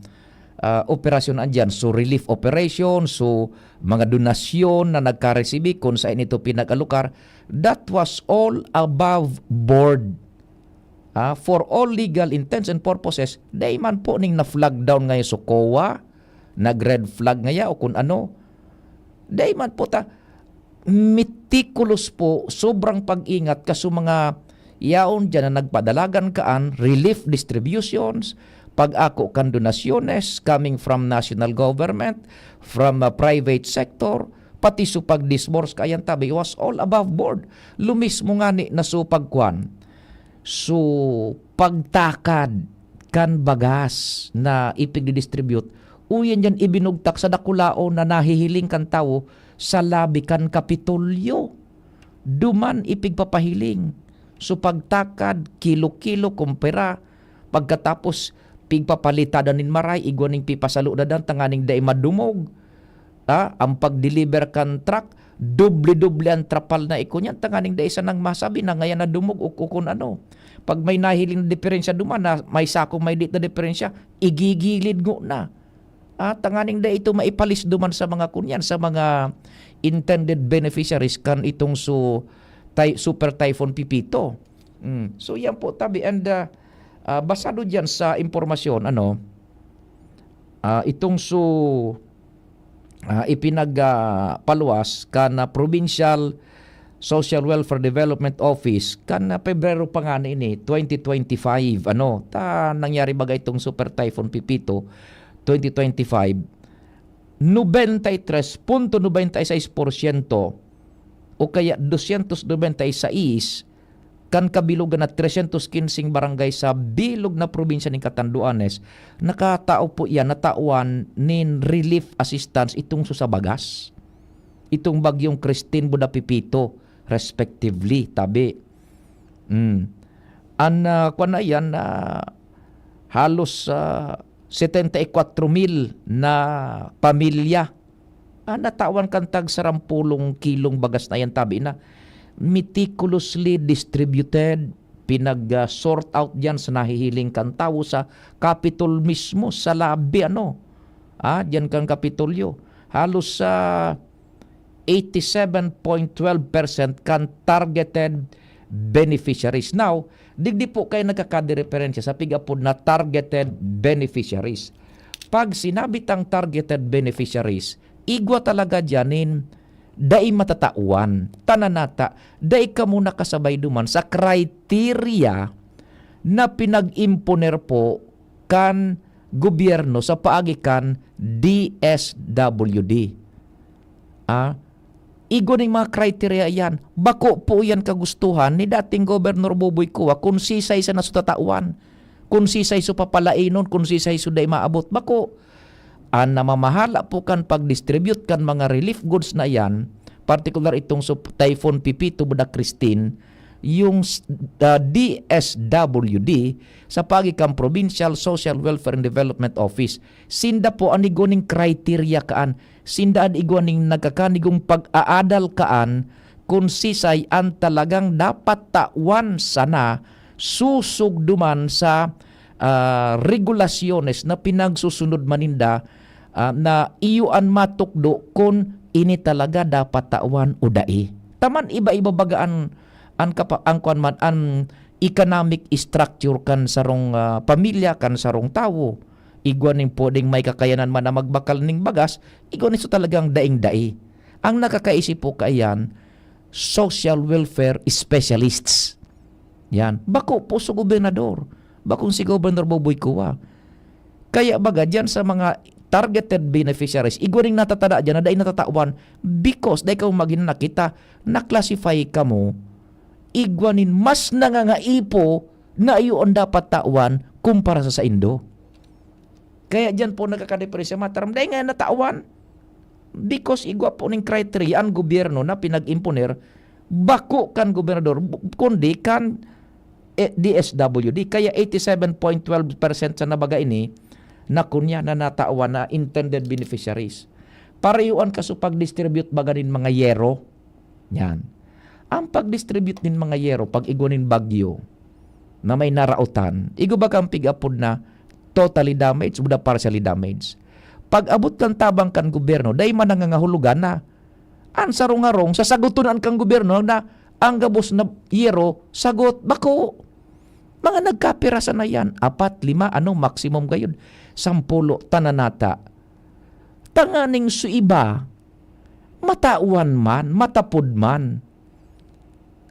ah, operasyon andyan, so relief operation, so mga donasyon na nagkaresibi kung saan ito pinag-alokar, that was all above board. Ah, for all legal intents and purposes, dai man po ning na-flag down ngayon so COA, nag-red flag ngaya o kung ano. Dai man po ta, meticulous po, sobrang pag-ingat ka sa mga yaon diyan na nagpadalagan kaan, relief distributions, pag-ako kan donasyones coming from national government, from a private sector, pati sa pag-disburse kaayan tabi, was all above board. Lumis mo ngani na so pagkuan. So, pagtakad kan bagas na ipigdidistribute, uyan diyan ibinugtak sa dakulaon na nahihiling kan tawo sa labi kan Kapitolyo. Duman ipigpapahiling. So, pagtakad, kilo-kilo, kumpara. Pagkatapos, pigpapalitadan nin maray, igwa ning pipasalo na dan, tanganing dai madumog. Ah, ang pag-deliver kan truck, doble-doble ang trapal na iko niyan, tanganing dai sanang masabi na ngayan na dumog o, o kun ano. Pag may nahiling na diferensya duman na may sako, may di na diferensya, igigilid ngona. Ah, tanganing dai ito maipalis duman sa mga kunyan, sa mga intended beneficiaries kan itong su-, ty-, Super Typhoon Pepito. Mm. So, yan po, tabi. And, ah, ah, basado dyan sa impormasyon, ano, ah, itong su-, ah, ipinag, ah, paluwas kan, ah, Provincial Social Welfare Development Office kan, ah, Pebrero pa nga na ini, twenty twenty-five, ano, ta nangyari baga itong Super Typhoon Pepito, twenty twenty-five, nobenta y tres punto nobenta y seis porsyento o kaya dosyentos nobenta y seis kan kabilogan na trescientos kinseng barangay sa bilog na probinsya nin Catanduanes, nakatao po iyan, natawan nin relief assistance itong so sa bagas, itong bagyong Christine, Buda Pepito, respectively, tabi. Mm. An, ah, kwan na iyan, ah, halos, ah, setenta y cuatro mil na pamilya, ah, natawan kan tag sarampulong kilong bagas na iyan, tabi na meticulously distributed, pinag, ah, sort out diyan sa nahihiling kan tawo sa Capitol mismo, sa lobby, ano, ah, diyan kan Kapitolyo. Halos sa eighty-seven point twelve percent kan targeted beneficiaries. Now, digdi po kayo nagkakadireferensya sa pig-apod na targeted beneficiaries. Pag sinabi tang targeted beneficiaries, igwa talaga diyan nin dai matatawan. Tananata, dai kamo nakasabay duman sa criteria na pinag-imponer po kan gobyerno sa paagi kan D S W D. Ah, igwa ning mga criteria iyan. Bako po iyan kagustuhan ni dating Gobernador Boboy Cua kun sisay sa naso tatawan, kun sisay so papalainon, kun sisay so dai maabot. Bako. An namamahala po kan pag-distribute kan mga relief goods na iyan, partikular itong so Typhoon Pepito, Buda Christine, yung s-, ah, D S W D, sa paagi kan Provincial Social Welfare and Development Office. Sinda po an igwa ning criteria kaan. Sinda an igwa ning nagkakanigong pag-aadal kaan kun sisay an talagang dapat tawan sana susog duman sa, ah, regulasyones na pinagsusunod man ninda, ah, na iyo an matukdo kun ini talaga dapat tawan o dai. Taman iba-iba baga an, an kapa-, an kwan man, an economic structure kan sarong, ah, pamilya, kan sarong tawo. Igwa nin pwedeng may kakayanan man na magbakal ning bagas, igwa nin so talagang daing-dai. Ang nakakaisip po kaiyan, social welfare specialists. Yan. Bako po sa gobernador. Bakong si Gobernador Boboy Cua. Kaya baga, diyan sa mga targeted beneficiaries, igwa ning natatada diyan na dai natatawan because dai kamo magin nakita, na-classify kamo, igwa nin mas nangangaipo na iyo an dapat tawan kumpara sa saindo. Kaya diyan po nagkakadepresya, mataram, dai nga natawan. Because igwa po ning criteria an gobyerno na pinag-imponer, bako kan gobernador, bu-, kundi kan, eh, D S W D. Kaya eighty-seven point twelve percent sa nabaga ini na kunya na natawan na intended beneficiaries. Pareho an kaso pag-distribute baga nin mga yero. Yan. Ang pag-distribute nin mga yero, pag igwa nin bagyo na may naraotan, igwa bagang pig-apod na totally damaged o da partially damaged. Pag abot kan tabang kan gobyerno, dai man nangangahulugan na an sarong-harong, sasagoton an kan gobyerno na ang gabos na yero, sagot, bako. Mga nagkapira sana yan, apat, lima, ano, maximum gayud, sampulo, tananata. Tanganing so iba, matawan man, matapod man.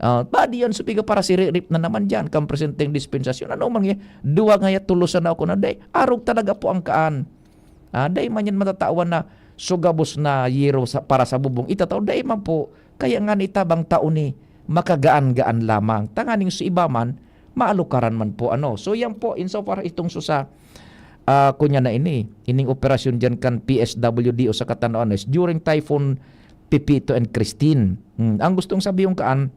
Ah, padi yan, so piga para siririp na naman dyan, kan presenteng dispensasyon. Ano man yan? Duwa nga ya, tulo sana ako na, day, arog talaga po ang kaan. Ah, day man yan matatawan na sugabos na yero sa, para sa bubong. Itataw, day man po. Kaya nga ni tabang tao ni, makagaan-gaan lamang. Tanganing so iba man, maalukaran man po, ano. So, yan po, insofar itong susa, ah, kunya na ini, ining operasyon dyan kan P S W D o sa Catanduanes during Typhoon Pepito and Christine. Hmm, ang gustong sabihin kaan,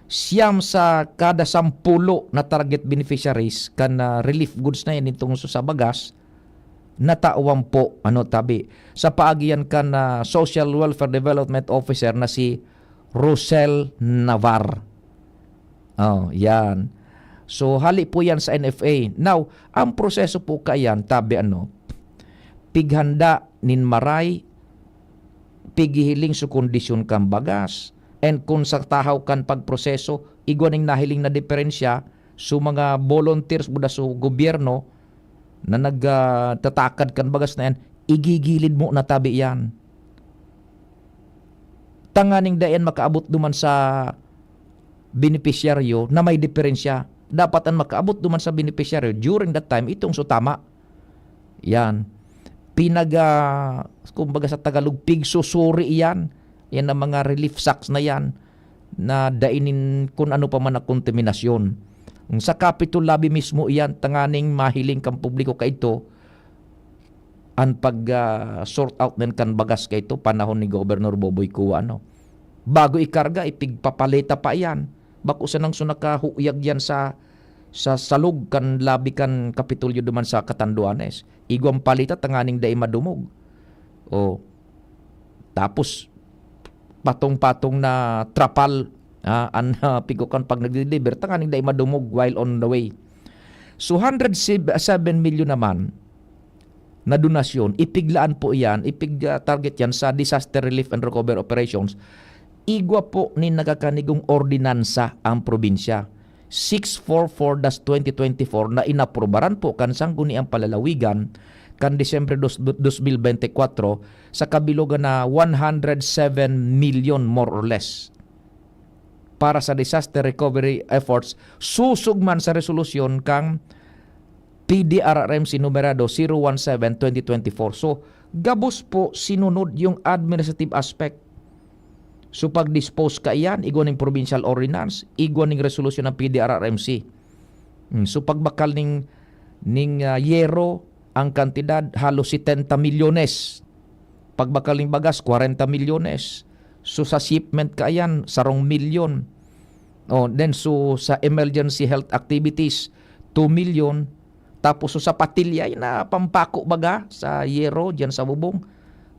siyam sa kada sampulo na target beneficiaries kan, ah, relief goods na yan, itong sa bagas, natawan po, ano, tabi. Sa paagi yan kan, ah, Social Welfare Development Officer na si Rosel Navar. Oh, yan. So, hali po yan sa N F A. Now, ang proseso po kayan, tabi ano, pighanda nin maray, pighihiling sa kondisyon kan bagas, and kung sa tahaw kan pagproseso, igwa ning nahiling na diferensya, so mga volunteers buda sa gobyerno na nag, ah, tatakad kan bagas na yan, igigilid mo na tabi yan. Tanganing dai yan makaabot duman sa benepisyaryo na may diferensya. Dapat ang makaabot duman sa benepisyaryo during that time, itong so tama. Yan. Pinag, ah, kumbaga sa Tagalog, pigsusuri yan. Yan ang mga relief sacks na yan. na dai nin kun ano pa man na kontaminasyon. Sa Capitol Lobby mismo iyan, tanganing mahiling kan publiko kaidto an pag, ah, sort out nin kan bagas kaidto panahon ni Gobernador Boboy Cua, ano. Bago ikarga, ipigpapaleta pa iyan. Bako sanang so nakahuyag yan sa, sa salog kan lobby kan Kapitolyo duman sa Catanduanes. Igwang paleta tanganing dai madumog. O, tapos, patong-patong na trapal, ah, an, ah, pigkukuan pag nagde-deliver, tanganing dai madumog while on the way. So, hundred seven million naman na donasyon, ipiglaan po iyan, ipig, ah, target yan sa disaster relief and recovery operations. Igwa po nin nakakanigong ordinansa ang probinsya. Six four four dash twenty twenty-four na inaprubaran po kan Sangguniang Palalawigan kan Disyembre dos, dos mil bente kwatro sa kabilogan na one hundred seven million, more or less, para sa disaster recovery efforts, susog man sa resolusyon kang P D R R M C numerado zero one seven twenty twenty-four. So, gabos po sinunod yung administrative aspect. So, pag-dispose kaiyan, igwa ning provincial ordinance, igwa ning resolusyon ng P D R R M C. Hmm, so, pagbakal ning, ning, ah, yero, ang kantidad halos setenta milyones. Pagbakal ning bagas, kwarenta milyones. So, sa shipment kaiyan, sarong milyon. Oh, then, so, sa emergency health activities, two million. Tapos, so, sa patilya, yun na pampako baga, sa yero, dyan sa bubong,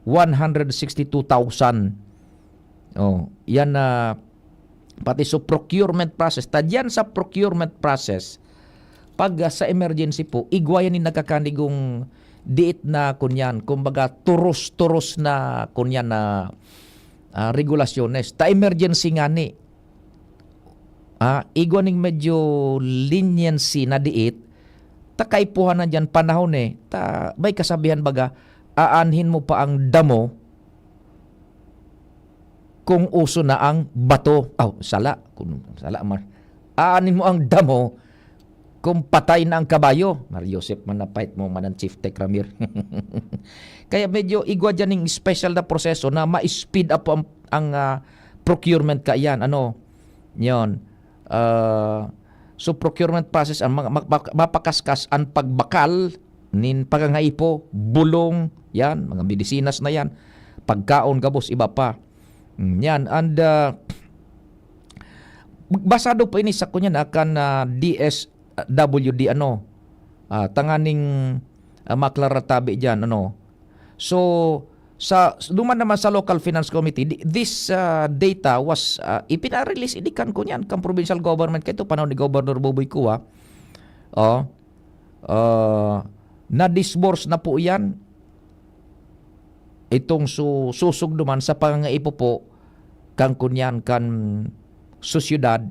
one hundred sixty-two thousand. Oh, yan na, pati so procurement process. Ta diyan sa procurement process, pag, ah, sa emergency po, igwa yan yung nagkakanigong diit na kunyan, kumbaga, turos-turos na kunyan na, ah, regulasyones. Ta emergency nga ni, ah, igwa ning medyo leniency na diit, ta kaipuhan na diyan panahon eh. Ta may kasabihan baga, aanhin mo pa ang damo kung uso na ang bato. Aw, sala. Kung sala man. Aanhin mo ang damo kung patay na ang kabayo. Mar Joseph man na fight mo man ang Chief Tech Ramir. Kaya medyo igwa dyan yung special na proseso na ma-speed up ang, ang, ah, procurement kaiyan. Ano? Yun. Ah, so procurement process, ang mga, ma-, ma-, mapakaskas ang pagbakal nin pagangaipo, bulong, yan, mga medisinas na yan, pagkaon, gabos, iba pa. Mm, yan, and, ah, basado pa ini sa kunya na kan, ah, D S W D, ano, ah, tanganing, ah, maklaratabi dyan, ano. So, sa, duman naman sa Local Finance Committee, di-, this, ah, data was, ah, ipinarelease ini kan kunyan, kan provincial government, kaito, panahon ni Governor Boboy Cua. Oh, ah, na-disburse na po yan. Itong su-, susog duman sa pangangaipo po, kan kunyan, kan sosyedad,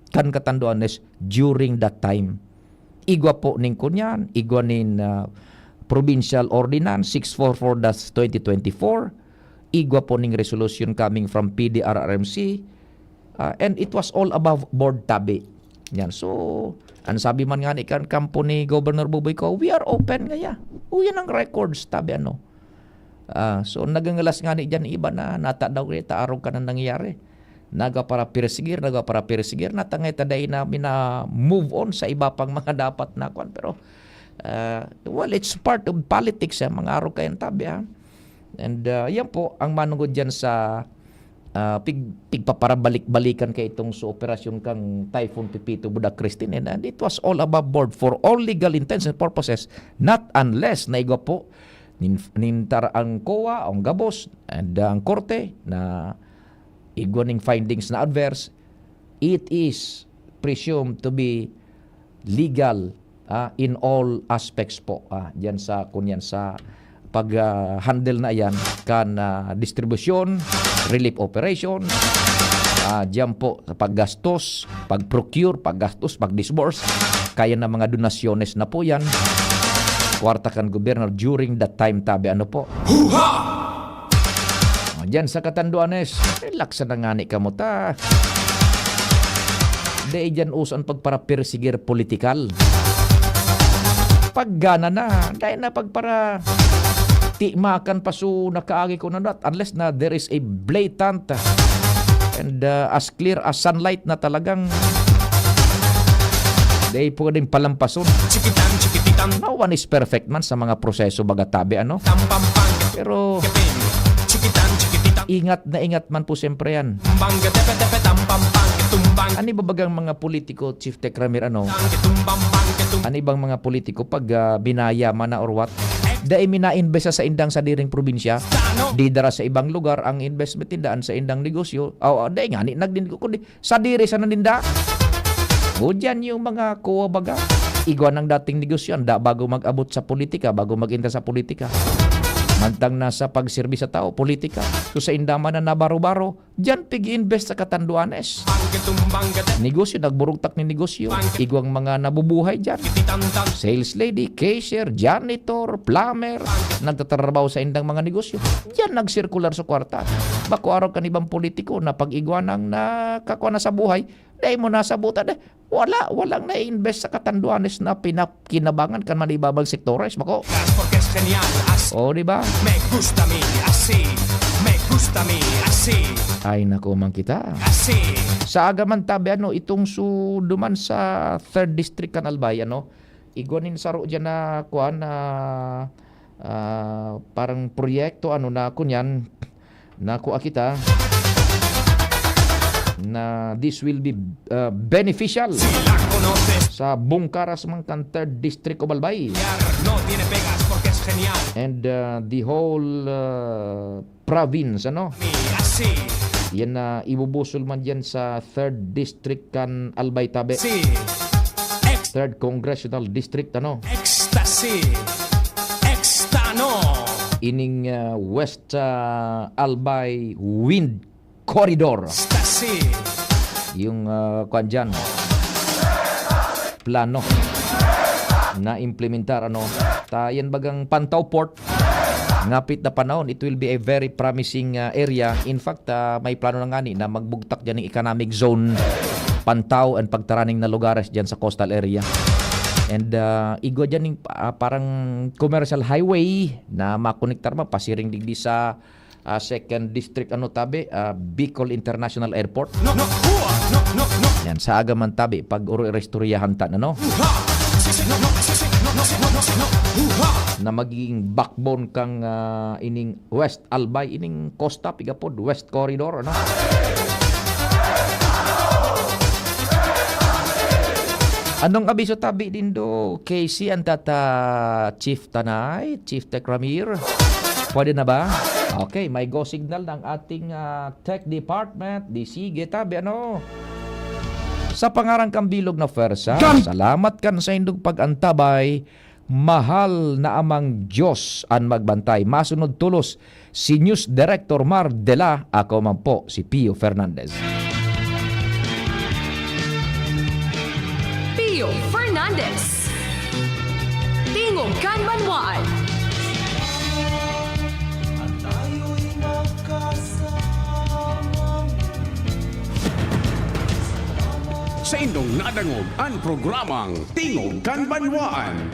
kan Catanduanes during that time. Igwa po ning kunyan, igwa nin, ah, Provincial Ordinance six four four dash twenty twenty-four, igwa po ning resolution coming from P D R R M C, ah, and it was all above board tabi. Yan. So, ang sabi man nga ni kan kampo ni Governor Boboy Cua, "We are open ngaya." O, yan ang records, tabi ano. Ah, so, nagangalas nga ni dyan iba na nata daw kita arog ka na nangyayari. Nagaparapersigir, nagaparapersigir, natangay ta dai na mina-move on sa iba pang mga dapat na kwan. Pero, ah, well, it's part of politics, eh, mga arog kayan tabi, ha? And, ah, yan po ang manungod dyan sa, ah, pig-, pigpaparabalik-balikan kay itong sa operasyon kang Typhoon Pepito Budak Christine, and, and it was all above board for all legal intents and purposes, not unless na igwa po nin, nin tar-, ang COA, ang gabos, and ang korte na igwa ning findings na adverse, it is presumed to be legal, ah, in all aspects po, ah, diyan sa, kunyan sa pag, ah, handle na yan kan, ah, distribusyon, relief operation, ah, diyan po sa paggastos, pag-procure, paggastos, pag-disburse, kaya na mga donasyones na po yan. Kwarta kan gobyerno during that time, tabi, ano po. Huha! Ah, diyan sa Catanduanes, relax na nga ni kamo ta. Dai diyan uso ang pagparapersigir politikal. Paggana na, dai na pagpara timakan pa su nakaagi ko na dat, unless na there is a blatant And, uh, as clear as sunlight na talagang dai pwedeng palampason. Chikitan, chikipitan. No one is perfect man sa mga proseso, baga tabi, ano? Tam, pam, pam. Pero Chikitan, chikipitan. Ingat na ingat man po siyempre yan. Bangga, tepe, tepe, tam, pam, pam, tumbang. Ano ba bagang mga politiko, Chief Tekramir, ano? Tumbang, bang, tumbang. Ano bang mga politiko pag, ah, binayaman na or what? Dai mi na-invest sa indang sadiring probinsya. Di dara sa ibang lugar ang investment ninda, an sa indang negosyo. Aw, dai ngani nagdinig ko, kundi sadiri sana ninda. O, diyan yung mga kuwa baga. Igwa ng dating negosyo, anda bago mag-abot sa politika, bago mag-enter sa politika. Mantang nasa pagserbi sa tao, politika. So, sa inda man na nabaro-baro, diyan pig-invest sa katanduanes. Negosyo, nagburugtak ni negosyo. Igwang mga nabubuhay diyan. Sales lady, cashier, janitor, plumber, nagtatrabaho sa indang mga negosyo. Diyan nagsirkular sa kwarta. Bako araw kan ibang politiko na pag-igwa ng nakakwa na sa buhay, dai mo nasabutan eh. Wala, walang na-invest sa katanduanes na pinakinabangan kan manibabang sektores, bako. Gas porque es genial, as- O, di ba? Me gusta mi, así. Me gusta mi, así. Ay, naku, man kita. Así. Sa aga man tabi, ano, itong su-, duman sa third district kan Albay, ano, igwa nin saro diyan na, kuwan, na, ah, parang proyekto, ano, na, kunyan, na kua kita, na this will be, ah, beneficial sa bungkaras man kan third district of Albay. No tiene pegas porque es genial. And, ah, the whole, ah, province, ano? Mi, así. Yan na ibubusol man diyan sa third district kan Albay tabi. Si. Ex- Third Congressional District, ano? Ecstasy. Extano. Ining, ah, West, ah, Albay Wind Corridor. Ecstasy. Yung, ah, kwan dyan, plano na implementar, ano? Ta, yan bagang Pantaw Port, ngapit na panahon, it will be a very promising, ah, area. In fact, ah, may plano na ngani na magbugtak dyan ng economic zone, Pantaw and pagtaraning na lugares dyan sa coastal area. And, ah, igwa dyan yung, ah, parang commercial highway na makonektar man pasiring digdi sa, ah, second district, ano, tabi, ah, Bicol International Airport. No, no, hua! No, no, no. Yan, sa aga man tabi, pag uro-, iristoryahan ta na, no? Hua! Sisi, no, no, sisi, no, no, sisi, no, no, sisi, no. Hua! Na magiging backbone kang, ah, ining West Albay, ining Costa, pigapod, West Corridor, ano? Anong abiso tabi nindo, Casey, an tata Chief Tanay, Chief Tech Ramir? Pwede na ba? Okay, may go signal ng ating, ah, tech department. Di sige, tabi, ano? Sa pangaran kang bilog na pwersa, salamat kan saindong pag-antabay. Mahal na Amang Diyos an magbantay. Masunod tolos si News Director Mar Dela, ako man po si Pio Fernandez. Pio Fernandez. Tingog kan Banwaan. Saindong nadangog an programang Tingog kan Banwaan.